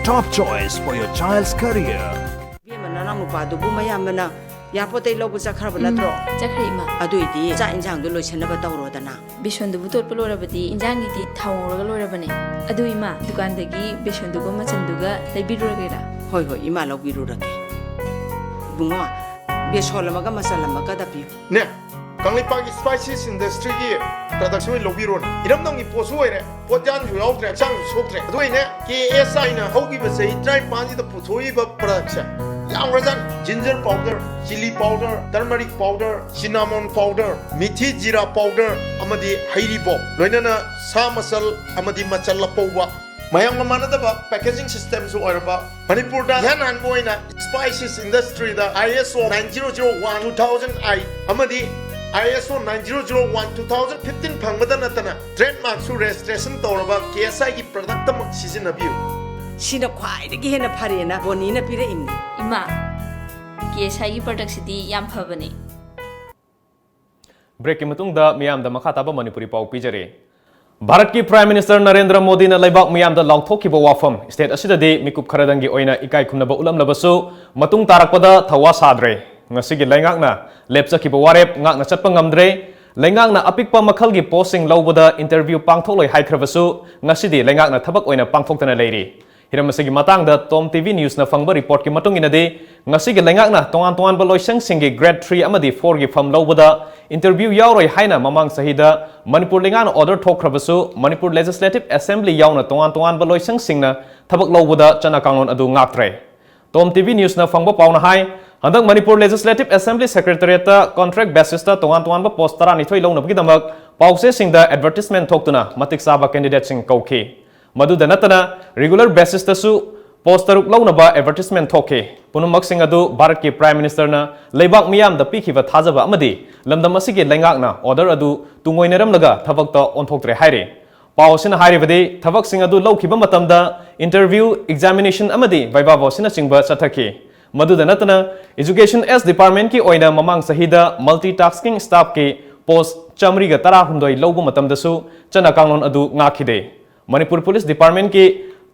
top choice for your child's career. ꯏꯕꯦꯝꯃ, ꯅꯅꯥꯎ ꯅꯨꯄꯥꯗꯨꯕꯨ ꯃꯌꯥꯝꯕꯅ ꯌꯥꯄꯣꯠꯇꯩ ꯂꯧꯕ ꯆꯠꯈ꯭ꯔꯕ ꯅꯠꯇ꯭ꯔꯣ? ꯆꯠꯈ꯭ꯔꯦ, ꯏꯃꯥ꯫ ꯑꯗꯨꯏꯗꯤ ꯆꯥꯛ ꯏꯟꯖꯥꯡꯗꯣ ꯂꯣꯏꯁꯟꯅꯕ ꯇꯧꯔꯣꯗꯅ꯫ ꯕꯦꯁꯣꯟꯗꯨꯕꯨ ꯇꯣꯠꯄ ꯂꯣꯏꯔꯕꯗꯤ ꯏꯟꯖꯥꯡꯒꯤꯗꯤ ꯊꯥꯎ ꯉꯧꯔꯒ ꯂꯣꯏꯔꯕꯅꯦ꯫ ꯑꯗꯨ ꯏꯃꯥ, ꯗꯨꯀꯥꯟꯗꯒꯤ ꯕꯦꯁꯣꯟꯗꯨꯒ ꯃꯆꯟꯗꯨꯒ ꯂꯩꯕꯤꯔꯨꯔꯒꯦꯔꯥ? ꯍꯣꯏ ꯍꯣꯏ, ꯏꯃꯥ ꯂꯧꯕꯤꯔꯨꯔꯒꯦ꯫ ꯏꯕꯨꯡꯉꯣ, ꯕꯦꯁꯣꯟ ꯑꯃꯒ ꯃꯆꯜ ꯑꯃꯒꯗ ꯄꯤꯌꯨ꯫ ꯅꯦ, ꯀꯪꯂꯩꯄꯥꯛꯀꯤ Spices Industryꯒꯤ productꯁꯦ ꯑꯣꯏꯅ ꯂꯧꯕꯤꯔꯣꯅꯦ꯫ ꯏꯔꯝꯗꯝꯒꯤ ꯄꯣꯠꯁꯨ ꯑꯣꯏꯔꯦ, ꯄꯣꯠꯌꯥꯟꯁꯨ ꯌꯥꯎꯗ꯭ꯔꯦ, ꯍꯛꯆꯥꯡꯁꯨ ꯁꯣꯛꯇ꯭ꯔꯦ꯫ ꯑꯗꯨ ꯑꯩꯅꯦ, KSIꯅ ꯍꯧꯈꯤꯕ ꯆꯍꯤ ꯇꯔꯥꯅꯤꯄꯥꯟꯁꯤꯗ ꯄꯨꯊꯣꯛꯏꯕ productꯁꯦ ꯌꯥꯝꯈ꯭ꯔꯖꯥꯠꯅꯤ꯫ Ginger powder, chilli powder, turmeric powder, cinnamon powder, ꯃꯤꯊꯤ ꯖꯤꯔꯥ powder ꯑꯃꯗꯤ ꯍꯩꯔꯤꯕꯣꯞ, ꯂꯣꯏꯅꯅ ꯁꯥ ꯃꯆꯜ ꯑꯃꯗꯤ ꯃꯆꯜ ꯑꯄꯧꯕ꯫ ꯃꯌꯥꯝꯒ ꯃꯥꯟꯅꯗꯕ packaging systemꯁꯨ ꯑꯣꯏꯔꯕ, ꯃꯅꯤꯄꯨꯔꯗ ꯏꯍꯥꯟ ꯍꯥꯟꯕ ꯑꯣꯏꯅ Spices Industryꯗ ISO nine zero zero one two thousand eight ꯑꯃꯗꯤ ISO nine zero zero one two thousand fifteen ꯐꯪꯕꯗ ꯅꯠꯇꯅ trademarkꯁꯨ registration ꯇꯧꯔꯕ KSIꯒꯤ productꯇꯃꯛ ꯁꯤꯖꯤꯟꯅꯕꯤꯌꯨ꯫ ꯁꯤꯅ ꯈ꯭ꯋꯥꯏꯗꯒꯤ ꯍꯦꯟꯅ ꯐꯔꯦꯅ ꯕꯣꯅꯤꯅ ꯄꯤꯔꯛꯏꯕꯅꯤ꯫ ꯏꯃꯥ, KSIꯒꯤ productꯁꯤꯗꯤ ꯌꯥꯝ ꯐꯕꯅꯦ꯫ Breakꯀꯤ ꯃꯇꯨꯡꯗ ꯃꯤꯌꯥꯝꯗ ꯃꯈꯥ ꯇꯥꯕ ꯃꯅꯤꯄꯨꯔꯤ ꯄꯥꯎ ꯄꯤꯖꯔꯤ꯫ ꯚꯥꯔꯠꯀꯤ Prime Minister ꯅꯔꯦꯟꯗ꯭ꯔ ꯃꯣꯗꯤꯅ ꯂꯩꯕꯥꯛ ꯃꯤꯌꯥꯝꯗ ꯂꯥꯎꯊꯣꯛꯈꯤꯕ ꯋꯥꯐꯝ, state ꯑꯁꯤꯗꯗꯤ ꯃꯤꯀꯨꯞ ꯈꯔꯗꯪꯒꯤ ꯑꯣꯏꯅ ꯏꯀꯥꯏ ꯈꯨꯝꯅꯕ ꯎꯠꯂꯝꯂꯕꯁꯨ, ꯃꯇꯨꯡ ꯇꯥꯔꯛꯄꯗ ꯊꯧꯋꯥ ꯁꯥꯗ꯭ꯔꯦ꯫ ꯉꯁꯤꯒꯤ ꯂꯩꯉꯥꯛꯅ ꯂꯦꯞꯆꯈꯤꯕ ꯋꯥꯔꯦꯞ ꯉꯥꯛꯅ ꯆꯠꯄ ꯉꯝꯗ꯭ꯔꯦ꯫ ꯂꯩꯉꯥꯛꯅ ꯑꯄꯤꯛꯄ ꯃꯈꯜꯒꯤ postꯁꯤꯡ ꯂꯧꯕꯗ interview ꯄꯥꯡꯊꯣꯛꯂꯣꯏ ꯍꯥꯏꯈ꯭ꯔꯕꯁꯨ, ꯉꯁꯤꯗꯤ ꯂꯩꯉꯥꯛꯅ ꯊꯕꯛ ꯑꯣꯏꯅ ꯄꯥꯡꯊꯣꯛꯇꯅ ꯂꯩꯔꯤ꯫ ꯍꯤꯔꯝ ꯑꯁꯤꯒꯤ ꯃꯇꯥꯡꯗ Tom TV Newsꯅ ꯐꯪꯕ reportꯀꯤ ꯃꯇꯨꯡ ꯏꯟꯅꯗꯤ, ꯉꯁꯤꯒꯤ ꯂꯩꯉꯥꯛꯅ ꯇꯣꯉꯥꯟ ꯇꯣꯉꯥꯟꯕ ꯂꯣꯏꯁꯪꯁꯤꯡꯒꯤ grade three ꯑꯃꯗꯤ fourꯒꯤ ꯐꯝ ꯂꯧꯕꯗ interview ꯌꯥꯎꯔꯣꯏ ꯍꯥꯏꯅ ꯃꯃꯥꯡ ꯆꯍꯤꯗ ꯃꯅꯤꯄꯨꯔ ꯂꯩꯉꯥꯛꯅ order ꯊꯣꯛꯈ꯭ꯔꯕꯁꯨ, ꯃꯅꯤꯄꯨꯔ Legislative Assembly ꯌꯥꯎꯅ ꯇꯣꯉꯥꯟ ꯇꯣꯉꯥꯟꯕ ꯂꯣꯏꯁꯪꯁꯤꯡꯅ ꯊꯕꯛ ꯂꯧꯕꯗ ꯆꯠꯅ ꯀꯥꯡꯂꯣꯟ ꯑꯗꯨ ꯉꯥꯛꯇ꯭ꯔꯦ꯫ Tom TV Newsꯅ ꯐꯪꯕ ꯄꯥꯎꯅ ꯍꯥꯏ, ꯍꯟꯗꯛ ꯃꯅꯤꯄꯨꯔ Legislative Assembly Secretariatꯇ contract basisꯇ ꯇꯣꯉꯥꯟ ꯇꯣꯉꯥꯟꯕ post ꯇꯔꯥꯅꯤꯊꯣꯏ ꯂꯧꯅꯕꯒꯤꯗꯃꯛ ꯄꯥꯎꯆꯦꯁꯤꯡꯗ advertisement ꯊꯣꯛꯇꯨꯅ ꯃꯇꯤꯛ ꯆꯥꯕ candidateꯁꯤꯡ ꯀꯧꯈꯤ꯫ ꯃꯗꯨꯗ ꯅꯠꯇꯅ, regular basisꯇꯁꯨ post ꯇꯔꯨꯛ ꯂꯧꯅꯕ advertisement ꯊꯣꯛꯈꯤ꯫ ꯄꯨꯝꯅꯃꯛꯁꯤꯡ ꯑꯗꯨ ꯚꯥꯔꯠꯀꯤ Prime Ministerꯅ ꯂꯩꯕꯥꯛ ꯃꯤꯌꯥꯝꯗ ꯄꯤꯈꯤꯕ ꯊꯥꯖꯕ ꯑꯃꯗꯤ ꯂꯝꯗꯝ ꯑꯁꯤꯒꯤ ꯂꯩꯉꯥꯛꯅ order ꯑꯗꯨ ꯇꯨꯡꯑꯣꯏꯅꯔꯝꯂꯒ ꯊꯕꯛꯇ ꯑꯣꯟꯊꯣꯛꯇ꯭ꯔꯦ ꯍꯥꯏꯔꯤ꯫ ꯄꯥꯎ ꯑꯁꯤꯅ ꯍꯥꯏꯔꯤꯕꯗꯤ, ꯊꯕꯛꯁꯤꯡ ꯑꯗꯨ ꯂꯧꯈꯤꯕ ꯃꯇꯝꯗ interview, examination ꯑꯃꯗꯤ viva voceꯅꯆꯤꯡꯕ ꯆꯠꯊꯈꯤ꯫ ꯃꯗꯨꯗ ꯅꯠꯇꯅ, Education S Departmentꯀꯤ ꯑꯣꯏꯅ ꯃꯃꯥꯡ ꯆꯍꯤꯗ multitasking staffꯀꯤ post ꯆꯥꯃꯔꯤꯒ ꯇꯔꯥꯍꯨꯝꯗꯣꯏ ꯂꯧꯕ ꯃꯇꯝꯗꯁꯨ ꯆꯠꯅ ꯀꯥꯡꯂꯣꯟ ꯑꯗꯨ ꯉꯥꯛꯈꯤꯗꯦ꯫ ꯃꯅꯤꯄꯨꯔ Police Departmentꯀꯤ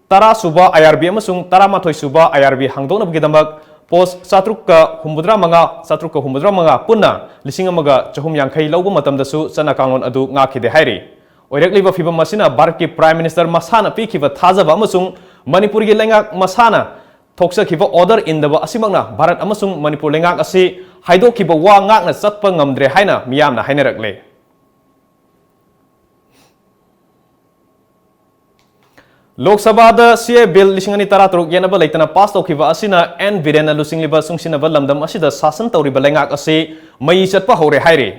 ꯇꯔꯥ ꯁꯨꯕ IRB ꯑꯃꯁꯨꯡ ꯇꯔꯥꯃꯥꯊꯣꯏ ꯁꯨꯕ IRB ꯍꯥꯡꯗꯣꯛꯅꯕꯒꯤꯗꯃꯛ ꯄꯣꯁ ꯆꯥꯇ꯭ꯔꯨꯛꯀ ꯍꯨꯝꯐꯨꯇꯔꯥ ꯃꯉꯥ, ꯆꯥꯇ꯭ꯔꯨꯛꯀ ꯍꯨꯝꯐꯨꯇꯔꯥ ꯃꯉꯥ ꯄꯨꯟꯅ ꯂꯤꯁꯤꯡ ꯑꯃꯒ ꯆꯍꯨꯝ ꯌꯥꯡꯈꯩ ꯂꯧꯕ ꯃꯇꯝꯗꯁꯨ ꯆꯠꯅ ꯀꯥꯡꯂꯣꯟ ꯑꯗꯨ ꯉꯥꯛꯈꯤꯗꯦ ꯍꯥꯏꯔꯤ꯫ ꯑꯣꯏꯔꯛꯂꯤꯕ ꯐꯤꯕꯝ ꯑꯁꯤꯅ ꯚꯥꯔꯠꯀꯤ Prime Minister ꯃꯁꯥꯅ ꯄꯤꯈꯤꯕ ꯊꯥꯖꯕ ꯑꯃꯁꯨꯡ ꯃꯅꯤꯄꯨꯔꯒꯤ ꯂꯩꯉꯥꯛ ꯃꯁꯥꯅ ꯊꯣꯛꯆꯈꯤꯕ order ꯏꯟꯗꯕ ꯑꯁꯤꯃꯛꯅ ꯚꯥꯔꯠ ꯑꯃꯁꯨꯡ ꯃꯅꯤꯄꯨꯔ ꯂꯩꯉꯥꯛ ꯑꯁꯤ ꯍꯥꯏꯗꯣꯛꯈꯤꯕ ꯋꯥ ꯉꯥꯛꯅ ꯆꯠꯄ ꯉꯝꯗ꯭ꯔꯦ ꯍꯥꯏꯅ ꯃꯤꯌꯥꯝꯅ ꯍꯥꯏꯅꯔꯛꯂꯦ꯫ ꯂꯣꯛ ꯁꯚꯥꯗ CAA Bill ꯂꯤꯁꯤꯡ ꯑꯅꯤ ꯇꯔꯥꯇꯔꯨꯛ ꯌꯦꯠꯅꯕ ꯂꯩꯇꯅ ꯄꯥꯁ ꯇꯧꯈꯤꯕ ꯑꯁꯤꯅ ꯑꯦꯟ ꯕꯤꯔꯦꯟꯅ ꯂꯨꯆꯤꯡꯂꯤꯕ ꯆꯨꯡꯁꯤꯟꯅꯕ ꯂꯝꯗꯝ ꯑꯁꯤꯗ ꯁꯥꯁꯟ ꯇꯧꯔꯤꯕ ꯂꯩꯉꯥꯛ ꯑꯁꯤ ꯃꯩ ꯆꯠꯄ ꯍꯧꯔꯦ ꯍꯥꯏꯔꯤ꯫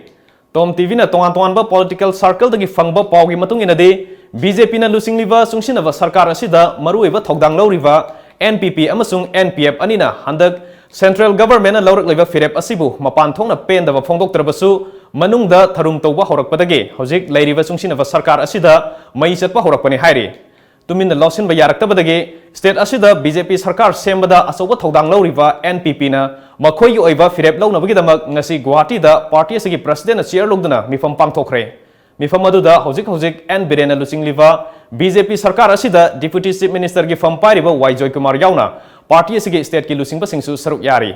ꯇꯣꯝ ꯇꯤꯚꯤꯅ ꯇꯣꯉꯥꯟ ꯇꯣꯉꯥꯟꯕ political circleꯗꯒꯤ ꯐꯪꯕ ꯄꯥꯎꯒꯤ ꯃꯇꯨꯡ ꯏꯟꯅꯗꯤ, BJPꯅ ꯂꯨꯆꯤꯡꯂꯤꯕ ꯆꯨꯡꯁꯤꯟꯅꯕ ꯁꯔꯀꯥꯔ ꯑꯁꯤꯗ ꯃꯔꯨꯑꯣꯏꯕ ꯊꯧꯗꯥꯡ ꯂꯧꯔꯤꯕ NPP ꯑꯃꯁꯨꯡ NPF ꯑꯅꯤꯅ ꯍꯟꯗꯛ central governmentꯅ ꯂꯧꯔꯛꯂꯤꯕ ꯐꯤꯔꯦꯞ ꯑꯁꯤꯕꯨ ꯃꯄꯥꯟ ꯊꯣꯛꯅ ꯄꯦꯟꯗꯕ ꯐꯣꯡꯗꯣꯛꯇ꯭ꯔꯕꯁꯨ, ꯃꯅꯨꯡꯗ ꯊꯔꯨꯝ ꯇꯧꯕ ꯍꯧꯔꯛꯄꯗꯒꯤ ꯍꯧꯖꯤꯛ ꯂꯩꯔꯤꯕ ꯆꯨꯡꯁꯤꯟꯅꯕ ꯁꯔꯀꯥꯔ ꯑꯁꯤꯗ ꯃꯩ ꯆꯠꯄ ꯍꯧꯔꯛꯄꯅꯤ ꯍꯥꯏꯔꯤ꯫ ꯇꯨꯃꯤꯟꯅ ꯂꯧꯁꯤꯟꯕ ꯌꯥꯔꯛꯇꯕꯗꯒꯤ state ꯑꯁꯤꯗ BJP ꯁꯔꯀꯥꯔ ꯁꯦꯝꯕꯗ ꯑꯆꯧꯕ ꯊꯧꯗꯥꯡ ꯂꯧꯔꯤꯕ NPPꯅ ꯃꯈꯣꯏꯒꯤ ꯑꯣꯏꯕ ꯐꯤꯔꯦꯞ ꯂꯧꯅꯕꯒꯤꯗꯃꯛ ꯉꯁꯤ ꯒꯨꯋꯥꯍꯥꯇꯤꯗ party ꯑꯁꯤꯒꯤ presidentꯅ chair ꯂꯧꯗꯨꯅ ꯃꯤꯐꯝ ꯄꯥꯡꯊꯣꯛꯈ꯭ꯔꯦ꯫ ꯃꯤꯐꯝ ꯑꯗꯨꯗ ꯍꯧꯖꯤꯛ ꯍꯧꯖꯤꯛ ꯑꯦꯟ ꯕꯤꯔꯦꯟꯅ ꯂꯨꯆꯤꯡꯂꯤꯕ BJP ꯁꯔꯀꯥꯔ ꯑꯁꯤꯗ Deputy Chief Ministerꯒꯤ ꯐꯝ ꯄꯥꯏꯔꯤꯕ ꯋꯥꯏ ꯖꯣꯏꯀꯨꯃꯥꯔ ꯌꯥꯎꯅ party ꯑꯁꯤꯒꯤ stateꯀꯤ ꯂꯨꯆꯤꯡꯕꯁꯤꯡꯁꯨ ꯁꯔꯨꯛ ꯌꯥꯔꯤ꯫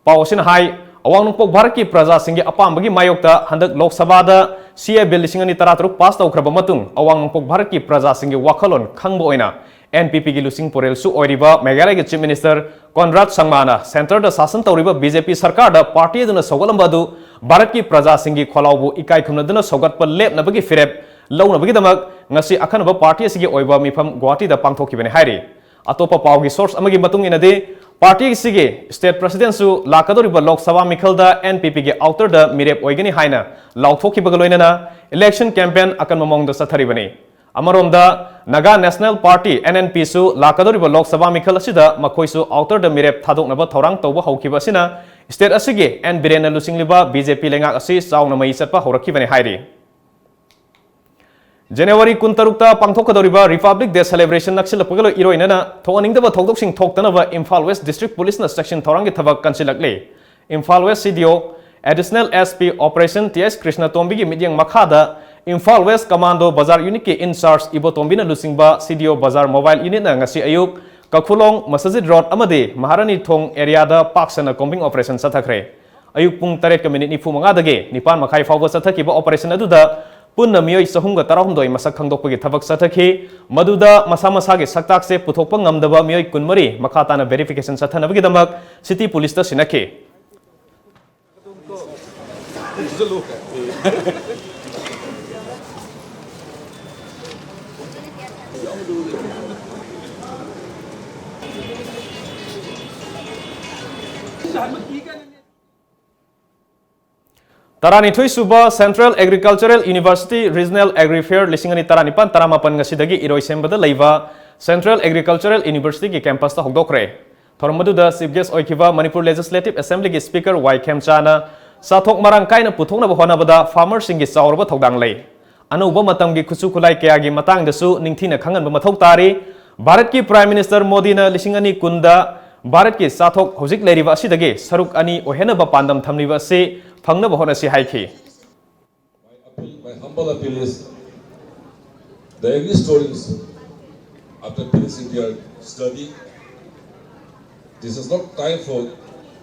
ꯄꯥꯎ ꯑꯁꯤꯅ ꯍꯥꯏ, ꯑꯋꯥꯡ ꯅꯣꯡꯄꯣꯛ ꯚꯥꯔꯠꯀꯤ ꯄ꯭ꯔꯖꯥꯁꯤꯡꯒꯤ ꯑꯄꯥꯝꯕꯒꯤ ꯃꯥꯌꯣꯛꯇ ꯍꯟꯗꯛ ꯂꯣꯛ ꯁꯚꯥꯗ CAA Bill ꯂꯤꯁꯤꯡ ꯑꯅꯤ ꯇꯔꯥꯇꯔꯨꯛ ꯄꯥꯁ ꯇꯧꯈ꯭ꯔꯕ ꯃꯇꯨꯡ, ꯑꯋꯥꯡ ꯅꯣꯡꯄꯣꯛ ꯚꯥꯔꯠꯀꯤ ꯄ꯭ꯔꯖꯥꯁꯤꯡꯒꯤ ꯋꯥꯈꯜꯂꯣꯟ ꯈꯪꯕ ꯑꯣꯏꯅ NPPꯒꯤ ꯂꯨꯆꯤꯡ ꯄꯨꯔꯦꯜꯁꯨ ꯑꯣꯏꯔꯤꯕ ꯃꯦꯘꯥꯂꯌꯒꯤ Chief Minister ꯀꯣꯟꯔꯥꯗ ꯁꯪꯃꯥꯅ centreꯗ ꯁꯥꯁꯟ ꯇꯧꯔꯤꯕ BJP ꯁꯔꯀꯥꯔꯗ party ꯑꯗꯨꯅ ꯁꯧꯒꯠꯂꯝꯕ ꯑꯗꯨ ꯚꯥꯔꯠꯀꯤ ꯄ꯭ꯔꯖꯥꯁꯤꯡꯒꯤ ꯈꯣꯜꯂꯥꯎꯕꯨ ꯏꯀꯥꯏ ꯈꯨꯝꯅꯗꯨꯅ ꯁꯧꯒꯠꯄ ꯂꯦꯞꯅꯕꯒꯤ ꯐꯤꯔꯦꯞ ꯂꯧꯅꯕꯒꯤꯗꯃꯛ ꯉꯁꯤ ꯑꯈꯟꯅꯕ party ꯑꯁꯤꯒꯤ ꯑꯣꯏꯕ ꯃꯤꯐꯝ ꯒꯨꯋꯥꯍꯥꯇꯤꯗ ꯄꯥꯡꯊꯣꯛꯈꯤꯕꯅꯤ ꯍꯥꯏꯔꯤ꯫ ꯑꯇꯣꯞꯄ ꯄꯥꯎꯒꯤ source ꯑꯃꯒꯤ ꯃꯇꯨꯡ ꯏꯟꯅꯗꯤ, party ꯑꯁꯤꯒꯤ state presidentꯁꯨ ꯂꯥꯛꯀꯗꯧꯔꯤꯕ ꯂꯣꯛ ꯁꯚꯥ ꯃꯤꯈꯜꯗ NPPꯒꯤ outerꯗ ꯃꯤꯔꯦꯞ ꯑꯣꯏꯒꯅꯤ ꯍꯥꯏꯅ ꯂꯥꯎꯊꯣꯛꯈꯤꯕꯒ ꯂꯣꯏꯅꯅ election campaign ꯑꯀꯟꯕ ꯃꯑꯣꯡꯗ ꯆꯠꯊꯔꯤꯕꯅꯤ꯫ ꯑꯃꯔꯣꯝꯗ, Naga National Party, NNPꯁꯨ ꯂꯥꯛꯀꯗꯧꯔꯤꯕ ꯂꯣꯛ ꯁꯚꯥ ꯃꯤꯈꯜ ꯑꯁꯤꯗ ꯃꯈꯣꯏꯁꯨ outerꯗ ꯃꯤꯔꯦꯞ ꯊꯥꯗꯣꯛꯅꯕ ꯊꯧꯔꯥꯡ ꯇꯧꯕ ꯍꯧꯈꯤꯕ ꯑꯁꯤꯅ state ꯑꯁꯤꯒꯤ ꯑꯦꯟ ꯕꯤꯔꯦꯟꯅ ꯂꯨꯆꯤꯡꯂꯤꯕ BJP ꯂꯩꯉꯥꯛ ꯑꯁꯤ ꯆꯥꯎꯅ ꯃꯩ ꯆꯠꯄ ꯍꯧꯔꯛꯈꯤꯕꯅꯤ ꯍꯥꯏꯔꯤ꯫ January ꯀꯨꯟꯇꯔꯨꯛꯇ ꯄꯥꯡꯊꯣꯛꯀꯗꯧꯔꯤꯕ Republic Day celebration ꯅꯛꯁꯤꯜꯂꯛꯄꯒ ꯂꯣꯏ-, ꯏꯔꯣꯏꯅꯅ ꯊꯣꯛꯍꯟꯅꯤꯡꯗꯕ ꯊꯧꯗꯣꯛꯁꯤꯡ ꯊꯣꯛꯇꯅꯕ ꯏꯝꯐꯥꯜ West District Policeꯅ ꯆꯦꯛꯁꯤꯟ ꯊꯧꯔꯥꯡꯒꯤ ꯊꯕꯛ ꯀꯟꯁꯤꯜꯂꯛꯂꯤ꯫ Imphal West CDO Additional SP Operation T S ꯀ꯭ꯔꯤꯁꯅꯇꯣꯝꯕꯤꯒꯤ ꯃꯤꯠꯌꯦꯡ ꯃꯈꯥꯗ Imphal West Commando Bazar Unitꯀꯤ in charge ꯏꯕꯣꯇꯣꯝꯕꯤꯅ ꯂꯨꯆꯤꯡꯕ CDO Bazar Mobile Unitꯅ ꯉꯁꯤ ꯑꯌꯨꯛ ꯀꯈꯨꯂꯣꯡ, ꯃꯁꯖꯤꯗ ꯔꯣꯗ ꯑꯃꯗꯤ ꯃꯍꯥꯔꯥꯅꯤ ꯊꯣꯡ ꯑꯦꯔꯤꯌꯥꯗ ꯄꯥꯛ ꯁꯟꯅ combing operation ꯆꯠꯊꯈ꯭ꯔꯦ꯫ ꯑꯌꯨꯛ ꯄꯨꯡ ꯇꯔꯦꯠꯀ ꯃꯤꯅꯤꯠ ꯅꯤꯐꯨ ꯃꯉꯥꯗꯒꯤ ꯅꯤꯄꯥꯟ ꯃꯈꯥꯏ ꯐꯥꯎꯕ ꯆꯠꯊꯈꯤꯕ operation ꯑꯗꯨꯗ ꯄꯨꯟꯅ ꯃꯤꯑꯣꯏ ꯆꯍꯨꯝꯒ ꯇꯔꯥꯍꯨꯝꯗꯣꯏ ꯃꯁꯛ ꯈꯪꯗꯣꯛꯄꯒꯤ ꯊꯕꯛ ꯆꯠꯊꯈꯤ꯫ ꯃꯗꯨꯗ ꯃꯁꯥ ꯃꯁꯥꯒꯤ ꯁꯛꯇꯥꯛꯁꯦ ꯄꯨꯊꯣꯛꯄ ꯉꯝꯗꯕ ꯃꯤꯑꯣꯏ ꯀꯨꯟꯃꯔꯤ ꯃꯈꯥ ꯇꯥꯅ verification ꯆꯠꯊꯅꯕꯒꯤꯗꯃꯛ city police ꯇ ꯁꯤꯟꯅꯈꯤ꯫ ꯇꯔꯥꯅꯤꯊꯣꯏ ꯁꯨꯕ Central Agricultural University Regional Agri Fair ꯂꯤꯁꯤꯡ ꯑꯅꯤ ꯇꯔꯥꯅꯤꯄꯥꯟ ꯇꯔꯥꯃꯥꯄꯟ ꯉꯁꯤꯗꯒꯤ ꯏꯔꯣꯏꯁꯦꯝꯕꯗ ꯂꯩꯕ Central Agricultural University ꯒꯤ campus ꯇ ꯍꯧꯗꯣꯛꯈ꯭ꯔꯦ꯫ ꯊꯧꯔꯝ ꯑꯗꯨꯗ chief guest ꯑꯣꯏꯈꯤꯕ ꯃꯅꯤꯄꯨꯔ Legislative Assembly ꯒꯤ Speaker ꯋꯥꯏ ꯈꯦꯝꯆꯥꯅ ꯆꯥꯊꯣꯛ ꯃꯔꯥꯡ ꯀꯥꯏꯅ ꯄꯨꯊꯣꯛꯅꯕ ꯍꯣꯠꯅꯕꯗ farmer ꯁꯤꯡꯒꯤ ꯆꯥꯎꯔꯕ ꯊꯧꯗꯥꯡ ꯂꯩ꯫ ꯑꯅꯧꯕ ꯃꯇꯝꯒꯤ ꯈꯨꯠꯁꯨ ꯈꯨꯠꯂꯥꯏ ꯀꯌꯥꯒꯤ ꯃꯇꯥꯡꯗꯁꯨ ꯅꯤꯡꯊꯤꯅ ꯈꯪꯍꯟꯕ ꯃꯊꯧ ꯇꯥꯔꯤ꯫ ꯚꯥꯔꯠꯀꯤ Prime Minister ꯃꯣꯗꯤꯅ ꯂꯤꯁꯤꯡ ꯑꯅꯤ ꯀꯨꯟꯗ ꯚꯥꯔꯠꯀꯤ ꯆꯥꯊꯣꯛ ꯍꯧꯖꯤꯛ ꯂꯩꯔꯤꯕ ꯑꯁꯤꯗꯒꯤ ꯁꯔꯨꯛ ꯑꯅꯤ ꯑꯣꯏꯍꯟꯅꯕ ꯄꯥꯟꯗꯝ ꯊꯝꯂꯤꯕ ꯑꯁꯤ ꯐꯪꯅꯕ ꯍꯣꯠꯅꯁꯤ ꯍꯥꯏꯈꯤ꯫ My appeal, my humble appeal is, the agri students, after finishing their study, this is not time for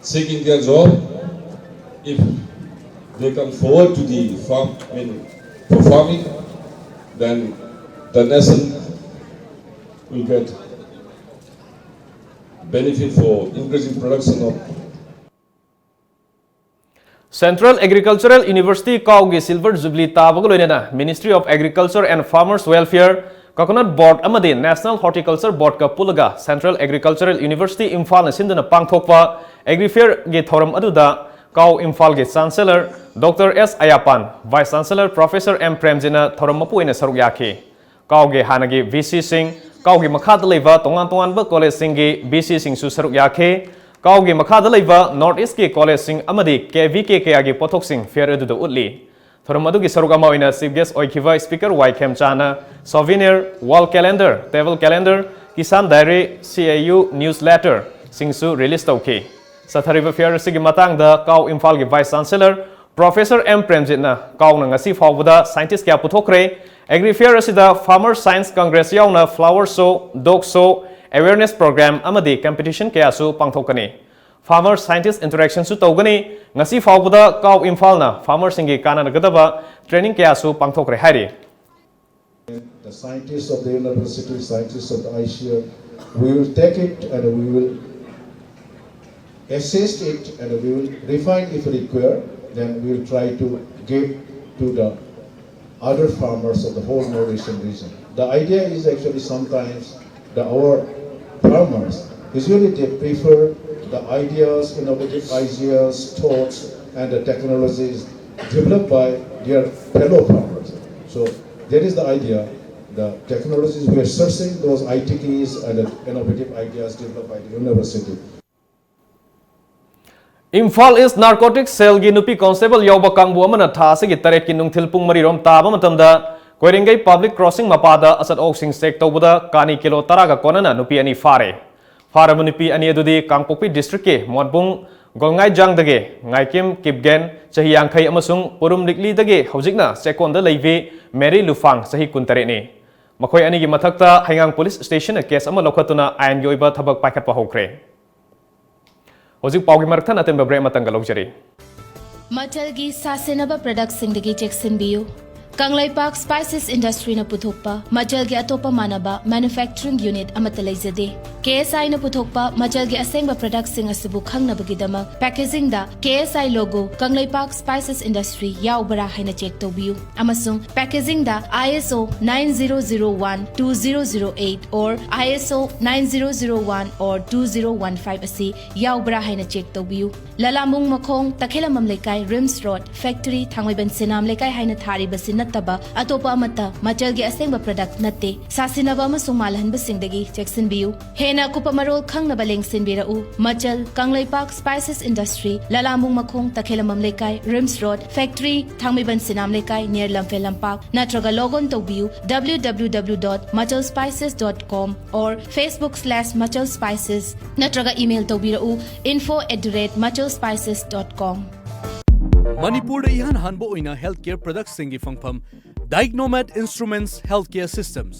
seeking their job. If they come forward to the farm, I mean, for farming, then the nation will get benefit for increasing production of Central Agricultural University ꯀꯥꯎꯒꯤ Silver Jubilee ꯇꯥꯕꯒ ꯂꯣꯏꯅꯅ Ministry of Agriculture and Farmers Welfare, Coconut Board ꯑꯃꯗꯤ National Horticulture Board ꯀ ꯄꯨꯜꯂꯒ Central Agricultural University ꯏꯝꯐꯥꯜꯅ ꯁꯤꯟꯗꯨꯅ ꯄꯥꯡꯊꯣꯛꯄ Agri Fair ꯒꯤ ꯊꯧꯔꯝ ꯑꯗꯨꯗ ꯀꯥꯎ ꯏꯝꯐꯥꯜꯒꯤ Chancellor Doctor ꯑꯦꯁ ꯑꯌꯥꯄꯥꯟ, Vice Chancellor Professor ꯑꯦꯝ ꯄ꯭ꯔꯦꯝꯖꯤꯠꯅ ꯊꯧꯔꯝ ꯃꯄꯨ ꯑꯣꯏꯅ ꯁꯔꯨꯛ ꯌꯥꯈꯤ꯫ ꯀꯥꯎꯒꯤ ꯍꯥꯟꯅꯒꯤ V C ꯁꯤꯡ, ꯀꯥꯎꯒꯤ ꯃꯈꯥꯗ ꯂꯩꯕ ꯇꯣꯉꯥꯟ ꯇꯣꯉꯥꯟꯕ college ꯁꯤꯡꯒꯤ V C ꯁꯤꯡꯁꯨ ꯁꯔꯨꯛ ꯌꯥꯈꯤ꯫ ꯀꯥꯎꯒꯤ ꯃꯈꯥꯗ ꯂꯩꯕ North East ꯀꯤ college ꯁꯤꯡ ꯑꯃꯗꯤ K V K ꯀꯌꯥꯒꯤ ꯄꯣꯠꯊꯣꯛꯁꯤꯡ fair ꯑꯗꯨꯗ ꯎꯠꯂꯤ꯫ ꯊꯧꯔꯝ ꯑꯗꯨꯒꯤ ꯁꯔꯨꯛ ꯑꯃ ꯑꯣꯏꯅ chief guest ꯑꯣꯏꯈꯤꯕ Speaker Y ꯈꯦꯝꯆꯥꯅ souvenir, wall calendar, table calendar, Kisan Diary, C A U newsletter ꯁꯤꯡꯁꯨ release ꯇꯧꯈꯤ꯫ ꯆꯠꯊꯔꯤꯕ fair ꯑꯁꯤꯒꯤ ꯃꯇꯥꯡꯗ ꯀꯥꯎ ꯏꯝꯐꯥꯜꯒꯤ Vice Chancellor Professor ꯑꯦꯝ ꯄ꯭ꯔꯦꯝꯖꯤꯠꯅ ꯀꯥꯎꯅ ꯉꯁꯤ ꯐꯥꯎꯕꯗ scientist ꯀꯌꯥ ꯄꯨꯊꯣꯛꯈ꯭ꯔꯦ꯫ Agri Fair ꯑꯁꯤꯗ Farmer Science Congress ꯌꯥꯎꯅ flower show, dog show, Awareness program ꯑꯃꯗꯤ competition ꯀꯌꯥꯁꯨ ꯄꯥꯡꯊꯣꯛꯀꯅꯤ꯫ Farmer scientist interaction ꯁꯨ ꯇꯧꯒꯅꯤ꯫ ꯉꯁꯤ ꯐꯥꯎꯕꯗ ꯀꯥꯎ ꯏꯝꯐꯥꯜꯅ farmer ꯁꯤꯡꯒꯤ ꯀꯥꯟꯅꯒꯗꯕ training ꯀꯌꯥꯁꯨ ꯄꯥꯡꯊꯣꯛꯈ꯭ꯔꯦ ꯍꯥꯏꯔꯤ꯫ The scientists of the university, scientists of the I C R, we will take it and we will assess it and we will refine if required. Then we will try to give to the other farmers of the whole northeastern region. The idea is actually sometimes the, our farmers, usually they prefer the ideas, innovative ideas, thoughts, and the technologies developed by their fellow farmers. So that is the idea. The technologies, we are searching those I T Ks and the innovative ideas developed by the university. Imphal East Narcotics Cell ꯒꯤ ꯅꯨꯄꯤ constable ꯌꯥꯎꯕ ꯀꯥꯡꯕꯨ ꯑꯃꯅ ꯊꯥ ꯑꯁꯤꯒꯤ ꯇꯔꯦꯠꯀꯤ ꯅꯨꯡꯊꯤꯜ ꯄꯨꯡ ꯃꯔꯤ ꯔꯣꯝ ꯇꯥꯕ ꯃꯇꯝꯗ ꯀꯣꯏꯔꯦꯡꯒꯩ public crossing ꯃꯄꯥꯗ ꯑꯆꯠ ꯑꯣꯛꯁꯤꯡ check ꯇꯧꯕꯗ ꯀꯥꯅꯤ ꯀꯤꯂꯣ ꯇꯔꯥꯒ ꯀꯣꯟꯅꯅ ꯅꯨꯄꯤ ꯑꯅꯤ ꯐꯥꯔꯦ꯫ ꯐꯥꯔꯕ ꯅꯨꯄꯤ ꯑꯅꯤ ꯑꯗꯨꯗꯤ ꯀꯥꯡꯄꯣꯛꯄꯤ district ꯀꯤ ꯃꯣꯟꯕꯨꯡ ꯒꯣꯜꯉꯥꯏꯖꯥꯡꯗꯒꯤ ꯉꯥꯏꯀꯤꯝ ꯀꯤꯞꯒꯦꯟ, ꯆꯍꯤ ꯌꯥꯡꯈꯩ, ꯑꯃꯁꯨꯡ ꯄꯨꯔꯨꯝ ꯂꯤꯛꯂꯤꯗꯒꯤ ꯍꯧꯖꯤꯛꯅ ꯆꯦꯛꯀꯣꯟꯗ ꯂꯩꯕꯤ ꯃꯦꯔꯤ ꯂꯨꯐꯥꯡ, ꯆꯍꯤ ꯀꯨꯟꯇꯔꯦꯠꯅꯤ꯫ ꯃꯈꯣꯏ ꯑꯅꯤꯒꯤ ꯃꯊꯛꯇ ꯍꯩꯉꯥꯡ police station ꯅ case ꯑꯃ ꯂꯧꯈꯠꯇꯨꯅ ꯑꯥꯏꯟꯒꯤ ꯑꯣꯏꯕ ꯊꯕꯛ ꯄꯥꯏꯈꯠꯄ ꯍꯧꯈ꯭ꯔꯦ꯫ ꯍꯧꯖꯤꯛ ꯄꯥꯎꯒꯤ ꯃꯔꯛ ꯊꯠꯅ ꯑꯇꯦꯟꯕ break ꯑꯃꯇꯪꯒ ꯂꯧꯖꯔꯤ꯫ ꯃꯆꯜꯒꯤ ꯁꯥꯁꯦꯟꯅꯕ productꯁꯤꯡꯗꯒꯤ ꯆꯦꯛꯁꯤꯟꯕꯤꯌꯨ꯫ ꯀꯪꯂꯩꯄꯥꯛ Spices Industryꯅ ꯄꯨꯊꯣꯛꯄ ꯃꯆꯜꯒꯤ ꯑꯇꯣꯞꯄ ꯃꯥꯟꯅꯕ manufacturing unit ꯑꯃꯠꯇ ꯂꯩꯖꯗꯦ꯫ KSIꯅ ꯄꯨꯊꯣꯛꯄ ꯃꯆꯜꯒꯤ ꯑꯁꯦꯡꯕ productꯁꯤꯡ ꯑꯁꯤꯕꯨ ꯈꯪꯅꯕꯒꯤꯗꯃꯛ packagingꯗ KSI logo Kangleipak Spices Industry ꯌꯥꯎꯕ꯭ꯔꯥ ꯍꯥꯏꯅ check ꯇꯧꯕꯤꯌꯨ, ꯑꯃꯁꯨꯡ packagingꯗ ISO nine zero zero one two zero zero eight or ISO nine zero zero one or two zero one five ꯑꯁꯤ ꯌꯥꯎꯕ꯭ꯔꯥ ꯍꯥꯏꯅ check ꯇꯧꯕꯤꯌꯨ꯫ ꯂꯂꯥꯃꯨꯡ ꯃꯈꯣꯡ, ꯇꯈꯦꯂꯝꯕꯝ ꯂꯩꯀꯥꯏ, RIMS Road, factory, ꯊꯥꯡꯃꯩꯕꯟ ꯁꯤꯅꯥꯝ ꯂꯩꯀꯥꯏ ꯍꯥꯏꯅ ꯊꯥꯔꯤꯕꯁꯤ ꯅꯠꯇꯕ ꯑꯇꯣꯞꯄ ꯑꯃꯠꯇ ꯃꯆꯜꯒꯤ ꯑꯁꯦꯡꯕ product ꯅꯠꯇꯦ꯫ ꯁꯥꯁꯤꯟꯅꯕ ꯑꯃꯁꯨꯡ ꯃꯥꯜꯍꯟꯕꯁꯤꯡꯗꯒꯤ ꯆꯦꯛꯁꯤꯟꯕꯤꯌꯨ꯫ ꯍꯦꯟꯅ ꯑꯀꯨꯞꯄ ꯃꯔꯣꯜ ꯈꯪꯅꯕ ꯂꯦꯡꯁꯤꯟꯕꯤꯔꯛꯎ꯫ ꯃꯆꯜ, ꯀꯪꯂꯩꯄꯥꯛ Spices Industry, ꯂꯂꯥꯃꯨꯡ ꯃꯈꯣꯡ, ꯇꯈꯦꯂꯝꯕꯝ ꯂꯩꯀꯥꯏ, RIMS Road, factory, ꯊꯥꯡꯃꯩꯕꯟ ꯁꯤꯅꯥꯝ ꯂꯩꯀꯥꯏ, near ꯂꯝꯐꯦꯜ ꯂꯝꯄꯥꯛ, ꯅꯠꯇ꯭ꯔꯒ log on ꯇꯧꯕꯤꯌꯨ W W W dot machal spices dot com or Facebook slash machal spices, ꯅꯠꯇ꯭ꯔꯒ email ꯇꯧꯕꯤꯔꯛꯎ info at the rate machal spices dot com꯫ ꯃꯅꯤꯄꯨꯔꯗ ꯏꯍꯥꯟ ꯍꯥꯟꯕ ꯑꯣꯏꯅ healthcare productꯁꯤꯡꯒꯤ ꯐꯪꯐꯝ Dicnomed Instruments Healthcare Systems,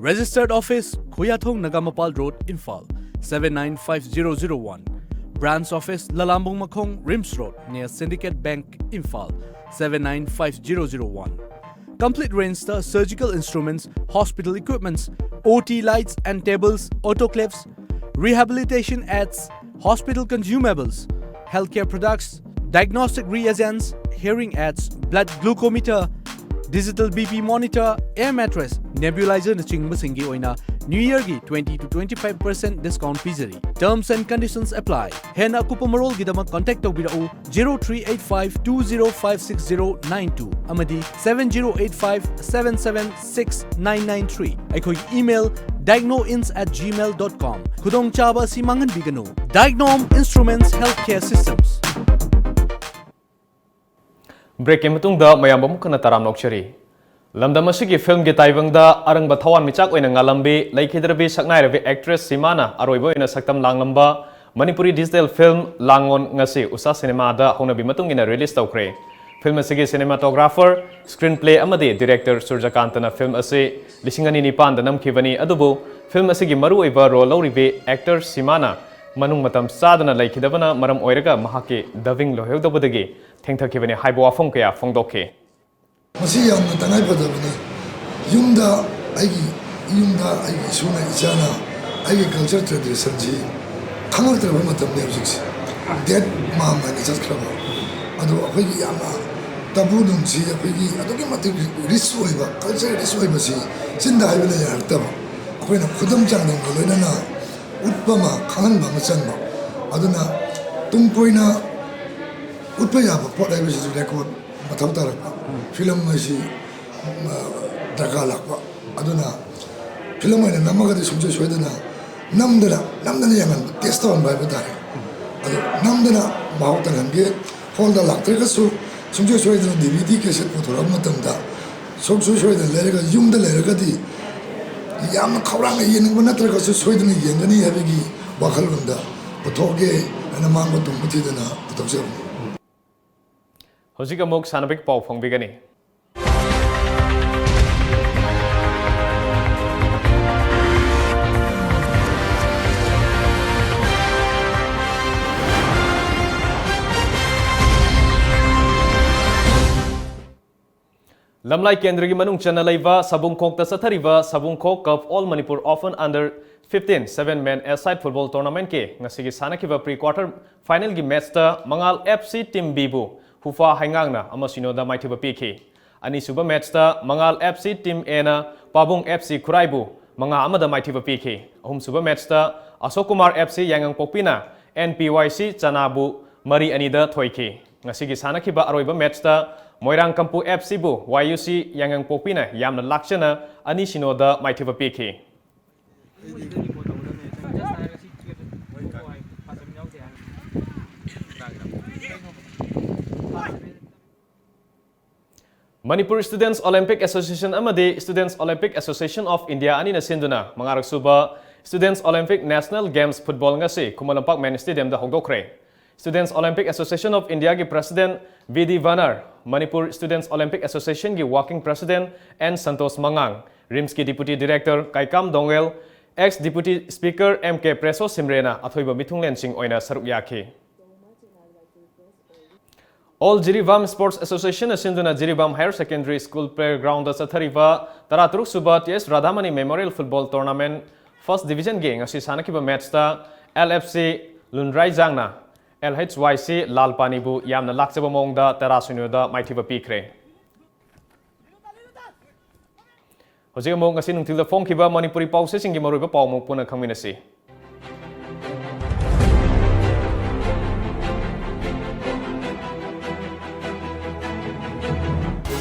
Registered office, Khoyathong Nagamapal Road, Imphal, seven nine five zero zero one. Branch office, Lalambung Makhong, RIMS Road, near Syndicate Bank, Imphal, seven nine five zero zero one. Complete range ta surgical instruments, hospital equipments, O T lights and tables, autoclaves, rehabilitation aids, hospital consumables, healthcare products, diagnostic reagents, hearing aids, blood glucometer, digital B P monitor, air mattress, nebulizer ꯅꯆꯤꯡꯕꯁꯤꯡꯒꯤ ꯑꯣꯏꯅ New Year ꯒꯤ twenty to twenty five percent discount ꯄꯤꯖꯔꯤ꯫ Terms and conditions apply. ꯍꯦꯟꯅ ꯑꯀꯨꯞꯄ ꯃꯔꯣꯜꯒꯤꯗꯃꯛ contact ꯇꯧꯕꯤꯔꯛꯎ zero three eight five two zero five six zero nine two ꯑꯃꯗꯤ seven zero eight five seven seven six nine nine three꯫ ꯑꯩꯈꯣꯏꯒꯤ email diagnoins at gmail dot com꯫ ꯈꯨꯗꯣꯡꯆꯥꯕ ꯑꯁꯤ ꯃꯥꯡꯍꯟꯕꯤꯒꯅꯨ꯫ Diagnom Instruments Healthcare Systems꯫ Break ꯀꯤ ꯃꯇꯨꯡꯗ ꯃꯌꯥꯝ ꯑꯃꯨꯛ ꯍꯟꯅ ꯇꯔꯥꯝꯅ ꯑꯣꯛꯆꯔꯤ꯫ ꯂꯝꯗꯝ ꯑꯁꯤꯒꯤ film ꯒꯤ ꯇꯥꯏꯕꯪꯗ ꯑꯔꯪꯕ ꯊꯋꯥꯟꯃꯤꯆꯥꯛ ꯑꯣꯏꯅ ꯉꯥꯜꯂꯝꯕꯤ ꯂꯩꯈꯤꯗ꯭ꯔꯕꯤ ꯁꯛꯅꯥꯏꯔꯕꯤ actress ꯁꯤꯃꯥꯅ ꯑꯔꯣꯏꯕ ꯑꯣꯏꯅ ꯁꯛꯇꯝ ꯂꯥꯡꯂꯝꯕ ꯃꯅꯤꯄꯨꯔꯤ digital film ꯂꯥꯡꯉꯣꯟ ꯉꯁꯤ ꯎꯁꯥ ꯁꯤꯅꯦꯃꯥꯗ ꯍꯧꯅꯕꯤ ꯃꯇꯨꯡ ꯏꯟꯅ release ꯇꯧꯈ꯭ꯔꯦ꯫ Film ꯑꯁꯤꯒꯤ cinematographer, screenplay ꯑꯃꯗꯤ director ꯁꯨꯔꯖꯀꯥꯟꯇꯅ film ꯑꯁꯤ ꯂꯤꯁꯤꯡ ꯑꯅꯤ ꯅꯤꯄꯥꯟꯗ ꯅꯝꯈꯤꯕꯅꯤ, ꯑꯗꯨꯕꯨ film ꯑꯁꯤꯒꯤ ꯃꯔꯨꯑꯣꯏꯕ role ꯂꯧꯔꯤꯕꯤ actor ꯁꯤꯃꯥꯅ ꯃꯅꯨꯡ ꯃꯇꯝ ꯆꯥꯗꯅ ꯂꯩꯈꯤꯗꯕꯅ ꯃꯔꯝ ꯑꯣꯏꯔꯒ ꯃꯍꯥꯛꯀꯤ dubbing ꯂꯣꯏꯍꯧꯗꯕꯗꯒꯤ ꯊꯦꯡꯊꯈꯤꯕꯅꯤ ꯍꯥꯏꯕ ꯋꯥꯐꯝ ꯀꯌꯥ ꯐꯣꯡꯗꯣꯛꯈꯤ꯫ ꯃꯁꯤ ꯌꯥꯝꯅ ꯇꯉꯥꯏ ꯐꯗꯕꯅꯤ꯫ ꯌꯨꯝꯗ, ꯑꯩꯒꯤ ꯌꯨꯝꯗ ꯑꯩꯒꯤ ꯏꯁꯨꯅ, ꯏꯆꯥꯅ ꯑꯩꯒꯤ culture tradition ꯁꯤ ꯈꯪꯉꯛꯇ꯭ꯔꯕ ꯃꯇꯝꯅꯤ ꯍꯧꯖꯤꯛꯁꯦ꯫ Dead mom ꯍꯥꯏꯅ ꯆꯠꯈ꯭ꯔꯕ꯫ ꯑꯗꯣ ꯑꯩꯈꯣꯏꯒꯤ ꯌꯥꯝꯅ taboo ꯅꯨꯡꯁꯤ, ꯑꯩꯈꯣꯏꯒꯤ ꯑꯗꯨꯛꯀꯤ ꯃꯇꯤꯛ rich ꯑꯣꯏꯕ, culture rich ꯑꯣꯏꯕꯁꯤ ꯆꯤꯟꯗ ꯍꯥꯏꯕꯅ ꯌꯥꯔꯛꯇꯕ꯫ ꯑꯩꯈꯣꯏꯅ ꯈꯨꯗꯝ ꯆꯥꯡꯗꯝꯒ ꯂꯣꯏꯅꯅ ꯎꯠꯄ ꯑꯃ, ꯈꯪꯍꯟꯕ ꯑꯃ ꯆꯪꯕ꯫ ꯑꯗꯨꯅ ꯇꯨꯡ ꯀꯣꯏꯅ ꯎꯠꯄ ꯌꯥꯕ ꯄꯣꯠ ꯍꯥꯏꯕꯁꯤꯁꯨ record ꯃꯊꯧ ꯇꯥꯔꯛꯄ꯫ Film ꯍꯥꯏꯁꯤ, ꯑ, ꯗꯔꯀꯥꯔ ꯂꯥꯛꯄ꯫ ꯑꯗꯨꯅ film ꯑꯣꯏꯅ ꯅꯝꯃꯒꯗꯤ ꯁꯨꯡꯁꯣꯏ ꯁꯣꯏꯗꯅ ꯅꯝꯗꯅ, ꯅꯝꯗꯅ ꯌꯦꯡꯍꯟꯕ, test ꯇꯧꯍꯟꯕ ꯍꯥꯏꯕ ꯇꯥꯔꯦ꯫ ꯑꯗꯨ ꯅꯝꯗꯅ ꯃꯍꯥꯎ ꯇꯪꯍꯟꯒꯦ꯫ Hall ꯗ ꯂꯥꯛꯇ꯭ꯔꯒꯁꯨ ꯁꯨꯡꯁꯣꯏ ꯁꯣꯏꯗꯅ DVD cassette ꯄꯨꯊꯣꯔꯛꯄ ꯃꯇꯝꯗ ꯁꯨꯡꯁꯣꯏ ꯁꯣꯏꯗꯅ ꯂꯩꯔꯒ, ꯌꯨꯝꯗ ꯂꯩꯔꯒꯗꯤ ꯌꯥꯝꯅ ꯈꯧꯔꯥꯡꯅ ꯌꯦꯡꯅꯤꯡꯕ ꯅꯠꯇ꯭ꯔꯒꯁꯨ ꯁꯣꯏꯗꯅ ꯌꯦꯡꯒꯅꯤ ꯍꯥꯏꯕꯒꯤ ꯋꯥꯈꯜꯂꯣꯟꯗ ꯄꯨꯊꯣꯛꯑꯒꯦ ꯍꯥꯏꯅ ꯃꯥꯡꯕ ꯇꯣꯡꯕ ꯊꯤꯗꯅ ꯄꯨꯊꯣꯛꯆꯕꯅꯤ꯫ ꯍꯧꯖꯤꯛ ꯑꯃꯨꯛ ꯁꯥꯟꯅꯕꯒꯤ ꯄꯥꯎ ꯐꯣꯡꯕꯤꯒꯅꯤ꯫ ꯗꯝꯂꯥꯏ ꯀꯦꯟꯗ꯭ꯔꯒꯤ ꯃꯅꯨꯡ ꯆꯟꯅ ꯂꯩꯕ ꯁꯕꯨꯡꯈꯣꯛꯇ ꯆꯠꯊꯔꯤꯕ ꯁꯕꯨꯡꯈꯣꯛ Cup All Manipur Open Under fifteen seven men aside football tournament ꯀꯤ ꯉꯁꯤꯒꯤ ꯁꯥꯟꯅꯈꯤꯕ pre quarter final ꯒꯤ match ꯇ ꯃꯉꯥꯜ F C Team B ꯕꯨ ꯍꯨꯐꯥ ꯍꯩꯉꯥꯡꯅ ꯑꯃ ꯁꯤꯅꯣꯗ ꯃꯥꯏꯊꯤꯕ ꯄꯤꯈꯤ꯫ ꯑꯅꯤꯁꯨꯕ match ꯇ ꯃꯉꯥꯜ F C Team A ꯅ ꯄꯥꯕꯨꯡ F C ꯈꯨꯔꯥꯏꯕꯨ ꯃꯉꯥ ꯑꯃꯗ ꯃꯥꯏꯊꯤꯕ ꯄꯤꯈꯤ꯫ ꯑꯍꯨꯝꯁꯨꯕ match ꯇ ꯑꯁꯣꯛ Kumar F C ꯌꯥꯏꯉꯪꯄꯣꯛꯄꯤꯅ N P Y C ꯆꯅꯥꯕꯨ ꯃꯔꯤ ꯑꯅꯤꯗ ꯊꯣꯏꯈꯤ꯫ ꯉꯁꯤꯒꯤ ꯁꯥꯟꯅꯈꯤꯕ ꯑꯔꯣꯏꯕ match ꯇ ꯃꯣꯏꯔꯥꯡ ꯀꯝꯄꯨ F C ꯕꯨ Y U C ꯌꯥꯏꯉꯪꯄꯣꯛꯄꯤꯅ ꯌꯥꯝꯅ ꯂꯥꯛꯆꯅ ꯑꯅꯤ ꯁꯤꯅꯣꯗ ꯃꯥꯏꯊꯤꯕ ꯄꯤꯈꯤ꯫ Manipur Students Olympic Association ꯑꯃꯗꯤ Students Olympic Association of India ꯑꯅꯤꯅ ꯁꯤꯟꯗꯨꯅ ꯃꯉꯥꯔꯛ ꯁꯨꯕ Students Olympic National Games Football ꯉꯁꯤ Khuman Lampak Main Stadium the ꯍꯧꯗꯣꯛꯈ꯭ꯔꯦ꯫ Students Olympic Association of India ꯒꯤ President V D Vanar, Manipur Students Olympic Association ꯒꯤ Working President N Santosh Mangang, RIMS ꯀꯤ Deputy Director ꯀꯥꯏꯀꯥꯝ ꯗꯣꯡꯒꯦꯜ, Ex Deputy Speaker M K Preso ꯁꯤꯝꯔꯦꯅ ꯑꯊꯣꯏꯕ ꯃꯤꯊꯨꯡꯂꯦꯟꯁꯤꯡ ꯑꯣꯏꯅ ꯁꯔꯨꯛ ꯌꯥꯈꯤ꯫ All Jiribam Sports Association ꯅ ꯁꯤꯟꯗꯨꯅ Jiribam Higher Secondary School playground ꯗ ꯆꯠꯊꯔꯤꯕ ꯇꯔꯥꯇꯔꯨꯛ ꯁꯨꯕ T S Radhamani Memorial Football Tournament First Division ꯒꯤ ꯉꯁꯤ ꯁꯥꯟꯅꯈꯤꯕ match ꯇ L F C ꯂꯨꯟꯗ꯭ꯔꯥꯏꯖꯥꯡꯅ L H Y C ꯂꯥꯜ ꯄꯥꯅꯤꯕꯨ ꯌꯥꯝꯅ ꯂꯥꯛꯆꯕ ꯃꯑꯣꯡꯗ ꯇꯔꯥ ꯁꯤꯅꯣꯗ ꯃꯥꯏꯊꯤꯕ ꯄꯤꯈ꯭ꯔꯦ꯫ ꯍꯧꯖꯤꯛ ꯑꯃꯨꯛ ꯉꯁꯤ ꯅꯨꯡꯊꯤꯜꯗ ꯐꯣꯡꯈꯤꯕ ꯃꯅꯤꯄꯨꯔꯤ ꯄꯥꯎꯆꯦꯁꯤꯡꯒꯤ ꯃꯔꯨꯑꯣꯏꯕ ꯄꯥꯎ ꯑꯃꯨꯛ ꯄꯨꯟꯅ ꯈꯪꯃꯤꯟꯅꯁꯤ꯫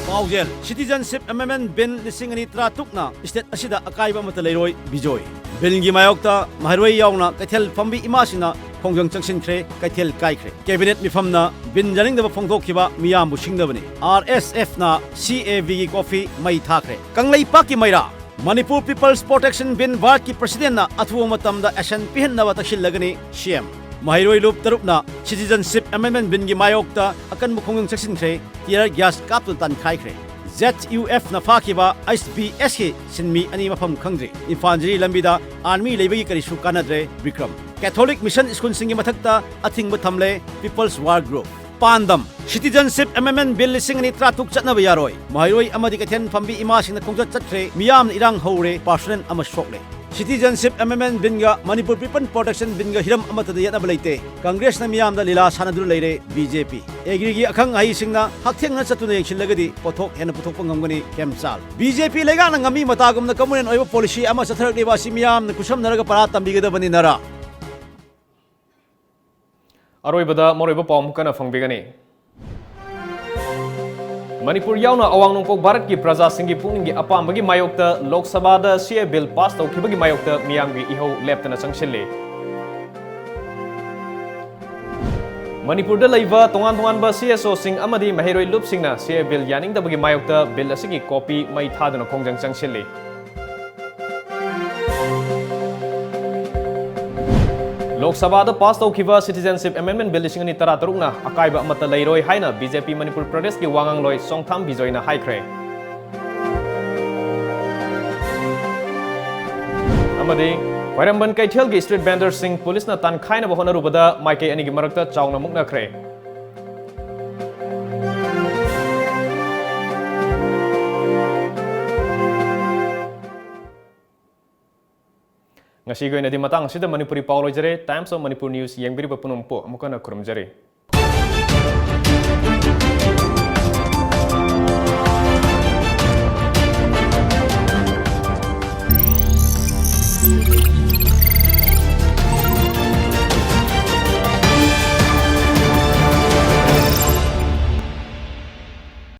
ꯄꯥꯎꯖꯦꯜ: Citizenship Amendment Bill ꯂꯤꯁꯤꯡ ꯑꯅꯤ ꯇꯔꯥꯇꯔꯨꯛꯅ state ꯑꯁꯤꯗ ꯑꯀꯥꯏꯕ ꯑꯃꯠꯇ ꯂꯩꯔꯣꯏ, ꯕꯤꯖꯣꯏ꯫ Bill ꯒꯤ ꯃꯥꯌꯣꯛꯇ ꯃꯍꯩꯔꯣꯏ ꯌꯥꯎꯅ ꯀꯩꯊꯦꯜ ꯐꯝꯕꯤ ꯏꯃꯥꯁꯤꯡꯅ ꯈꯣꯡꯖꯪ ꯆꯪꯁꯤꯟꯈ꯭ꯔꯦ, ꯀꯩꯊꯦꯜ ꯀꯥꯏꯈ꯭ꯔꯦ꯫ Cabinet ꯃꯤꯐꯝꯅ Bill ꯌꯥꯅꯤꯡꯗꯕ ꯐꯣꯡꯗꯣꯛꯈꯤꯕ ꯃꯤꯌꯥꯝꯕꯨ ꯁꯤꯡꯅꯕꯅꯤ꯫ R S F ꯅ C A B ꯒꯤ coffee ꯃꯩ ꯊꯥꯈ꯭ꯔꯦ꯫ ꯀꯪꯂꯩꯄꯥꯛꯀꯤ ꯃꯩꯔꯥ: Manipur People's Protection Bill ꯚꯥꯔꯠꯀꯤ President ꯅ ꯑꯊꯨꯕ ꯃꯇꯝꯗ action ꯄꯤꯍꯟꯅꯕ ꯇꯛꯁꯤꯜꯂꯒꯅꯤ C M꯫ ꯃꯍꯩꯔꯣꯏ ꯂꯨꯞ ꯇꯔꯨꯛꯅ Citizenship Amendment Bill ꯒꯤ ꯃꯥꯌꯣꯛꯇ ꯑꯀꯟꯕ ꯈꯣꯡꯖꯪ ꯆꯪꯁꯤꯟꯈ꯭ꯔꯦ, tear gas ꯀꯥꯞꯇꯨꯅ ꯇꯥꯟꯈꯥꯏꯈ꯭ꯔꯦ꯫ Z U F ꯅ ꯐꯥꯈꯤꯕ H B S ꯀꯤ ꯁꯤꯟꯃꯤ ꯑꯅꯤ ꯃꯐꯝ ꯈꯪꯗ꯭ꯔꯤ꯫ ꯏꯝꯐꯥꯜ ꯖꯤꯔꯤ ꯂꯝꯕꯤꯗ army ꯂꯩꯕꯒꯤ ꯀꯔꯤꯁꯨ ꯀꯥꯟꯅꯗ꯭ꯔꯦ, ꯕꯤꯀ꯭ꯔꯝ꯫ Catholic Mission school ꯁꯤꯡꯒꯤ ꯃꯊꯛꯇ ꯑꯊꯤꯡꯕ ꯊꯝꯂꯦ, People's War Group꯫ ꯄꯥꯟꯗꯝ, Citizenship Amendment Bill ꯂꯤꯁꯤꯡ ꯑꯅꯤ ꯇꯔꯥꯇꯔꯨꯛ ꯆꯠꯅꯕ ꯌꯥꯔꯣꯏ꯫ ꯃꯍꯩꯔꯣꯏ ꯑꯃꯗꯤ ꯀꯩꯊꯦꯜ ꯐꯝꯕꯤ ꯏꯃꯥꯁꯤꯡꯅ ꯈꯣꯡꯆꯠ ꯆꯠꯈ꯭ꯔꯦ꯫ ꯃꯤꯌꯥꯝꯅ ꯏꯔꯥꯡ ꯍꯧꯔꯦ꯫ Personal ꯑꯃ ꯁꯣꯛꯂꯦ꯫ Citizenship Amendment Billꯒ Manipur People Protection Billꯒ ꯍꯤꯔꯝ ꯑꯃꯠꯇꯗ ꯌꯦꯠꯅꯕ ꯂꯩꯇꯦ꯫ ꯀꯪꯒ꯭ꯔꯦꯁꯅ ꯃꯤꯌꯥꯝꯗ ꯂꯤꯂꯥ ꯁꯥꯟꯅꯗꯨꯅ ꯂꯩꯔꯦ꯫ ꯕꯤ ꯖꯦ ꯄꯤ꯫ Agriꯒꯤ ꯑꯈꯪ ꯑꯍꯩꯁꯤꯡꯅ ꯍꯛꯊꯦꯡꯅꯅ ꯆꯠꯇꯨꯅ ꯌꯦꯡꯁꯤꯜꯂꯒꯗꯤ ꯄꯣꯠꯊꯣꯛ ꯍꯦꯟꯅ ꯄꯨꯊꯣꯛꯄ ꯉꯝꯒꯅꯤ꯫ ꯈꯦꯝꯆꯥꯜ꯫ ꯕꯤ ꯖꯦ ꯄꯤ ꯂꯩꯉꯥꯛꯅ ꯉꯝꯃꯤ ꯃꯇꯥꯒꯨꯝꯅ ꯀꯃꯨꯅꯦꯜ ꯑꯣꯏꯕ policy ꯑꯃ ꯆꯠꯊꯔꯛꯂꯤꯕ ꯑꯁꯤ ꯃꯤꯌꯥꯝꯅ ꯈꯨꯠꯁꯝꯅꯔꯒ ꯄꯔꯥ ꯇꯝꯕꯤꯒꯗꯕꯅꯤ ꯅꯔꯥ꯫ ꯑꯔꯣꯏꯕꯗ ꯃꯔꯨꯑꯣꯏꯕ ꯄꯥꯎ ꯑꯃꯨꯛ ꯀꯟꯅ ꯐꯪꯕꯤꯒꯅꯤ꯫ ꯃꯅꯤꯄꯨꯔ ꯌꯥꯎꯅ ꯑꯋꯥꯡ ꯅꯣꯡꯄꯣꯛ ꯚꯥꯔꯠꯀꯤ ꯄ꯭ꯔꯖꯥꯁꯤꯡꯒꯤ ꯄꯨꯛꯅꯤꯡꯒꯤ ꯑꯄꯥꯝꯕꯒꯤ ꯃꯥꯌꯣꯛꯇ ꯂꯣꯛ ꯁꯚꯥꯗ ꯁꯤ ꯑꯦ ꯕꯤꯜ ꯄꯥꯁ ꯇꯧꯈꯤꯕꯒꯤ ꯃꯥꯌꯣꯛꯇ ꯃꯤꯌꯥꯝꯒꯤ ꯏꯍꯧ ꯂꯦꯞꯇꯅ ꯆꯪꯁꯤꯜꯂꯤ꯫ ꯃꯅꯤꯄꯨꯔꯗ ꯂꯩꯕ ꯇꯣꯉꯥꯟ ꯇꯣꯉꯥꯟꯕ ꯁꯤ ꯑꯦꯁ ꯑꯣꯁꯤꯡ ꯑꯃꯗꯤ ꯃꯍꯩꯔꯣꯏ ꯂꯨꯞꯁꯤꯡꯅ ꯁꯤ ꯑꯦ ꯕꯤꯜ ꯌꯥꯅꯤꯡꯗꯕꯒꯤ ꯃꯥꯌꯣꯛꯇ ꯕꯤꯜ ꯑꯁꯤꯒꯤ ꯀꯣꯄꯤ ꯃꯩ ꯊꯥꯗꯨꯅ ꯈꯣꯡꯖꯪ ꯆꯪꯁꯤꯜꯂꯤ꯫ ꯂꯣꯛ ꯁꯚꯥꯗ ꯄꯥꯁ ꯇꯧꯈꯤꯕ Citizenship Amendment Bill ꯂꯤꯁꯤꯡ ꯑꯅꯤ ꯇꯔꯥꯇꯔꯨꯛꯅ ꯑꯀꯥꯏꯕ ꯑꯃꯠꯇ ꯂꯩꯔꯣꯏ ꯍꯥꯏꯅ ꯕꯤ ꯖꯦ ꯄꯤ ꯃꯅꯤꯄꯨꯔ ꯄ꯭ꯔꯗꯦꯁꯀꯤ ꯋꯥꯉꯥꯡꯂꯣꯏ ꯆꯣꯡꯊꯥꯝ ꯕꯤꯖꯣꯏꯅ ꯍꯥꯏꯈ꯭ꯔꯦ꯫ ꯑꯃꯗꯤ ꯈ꯭ꯋꯥꯏꯔꯝꯕꯟ ꯀꯩꯊꯦꯜꯒꯤ street vendorꯁꯤꯡ ꯄꯨꯂꯤꯁꯅ ꯇꯥꯟꯈꯥꯏꯅꯕ ꯍꯣꯠꯅꯔꯨꯕꯗ ꯃꯥꯏꯀꯩ ꯑꯅꯤꯒꯤ ꯃꯔꯛꯇ ꯆꯥꯎꯅ ꯃꯨꯛꯅꯈ꯭ꯔꯦ꯫ ꯉꯁꯤꯒꯤ ꯑꯣꯏꯅꯗꯤ ꯃꯇꯥꯡ ꯑꯁꯤꯗ ꯃꯅꯤꯄꯨꯔꯤ ꯄꯥꯎ ꯂꯣꯏꯖꯔꯦ꯫ Times of Manipur News ꯌꯦꯡꯕꯤꯔꯤꯕ ꯄꯨꯝꯅꯃꯛꯄꯨ ꯑꯃꯨꯛ ꯍꯟꯅ ꯈꯨꯔꯨꯝꯖꯔꯤ꯫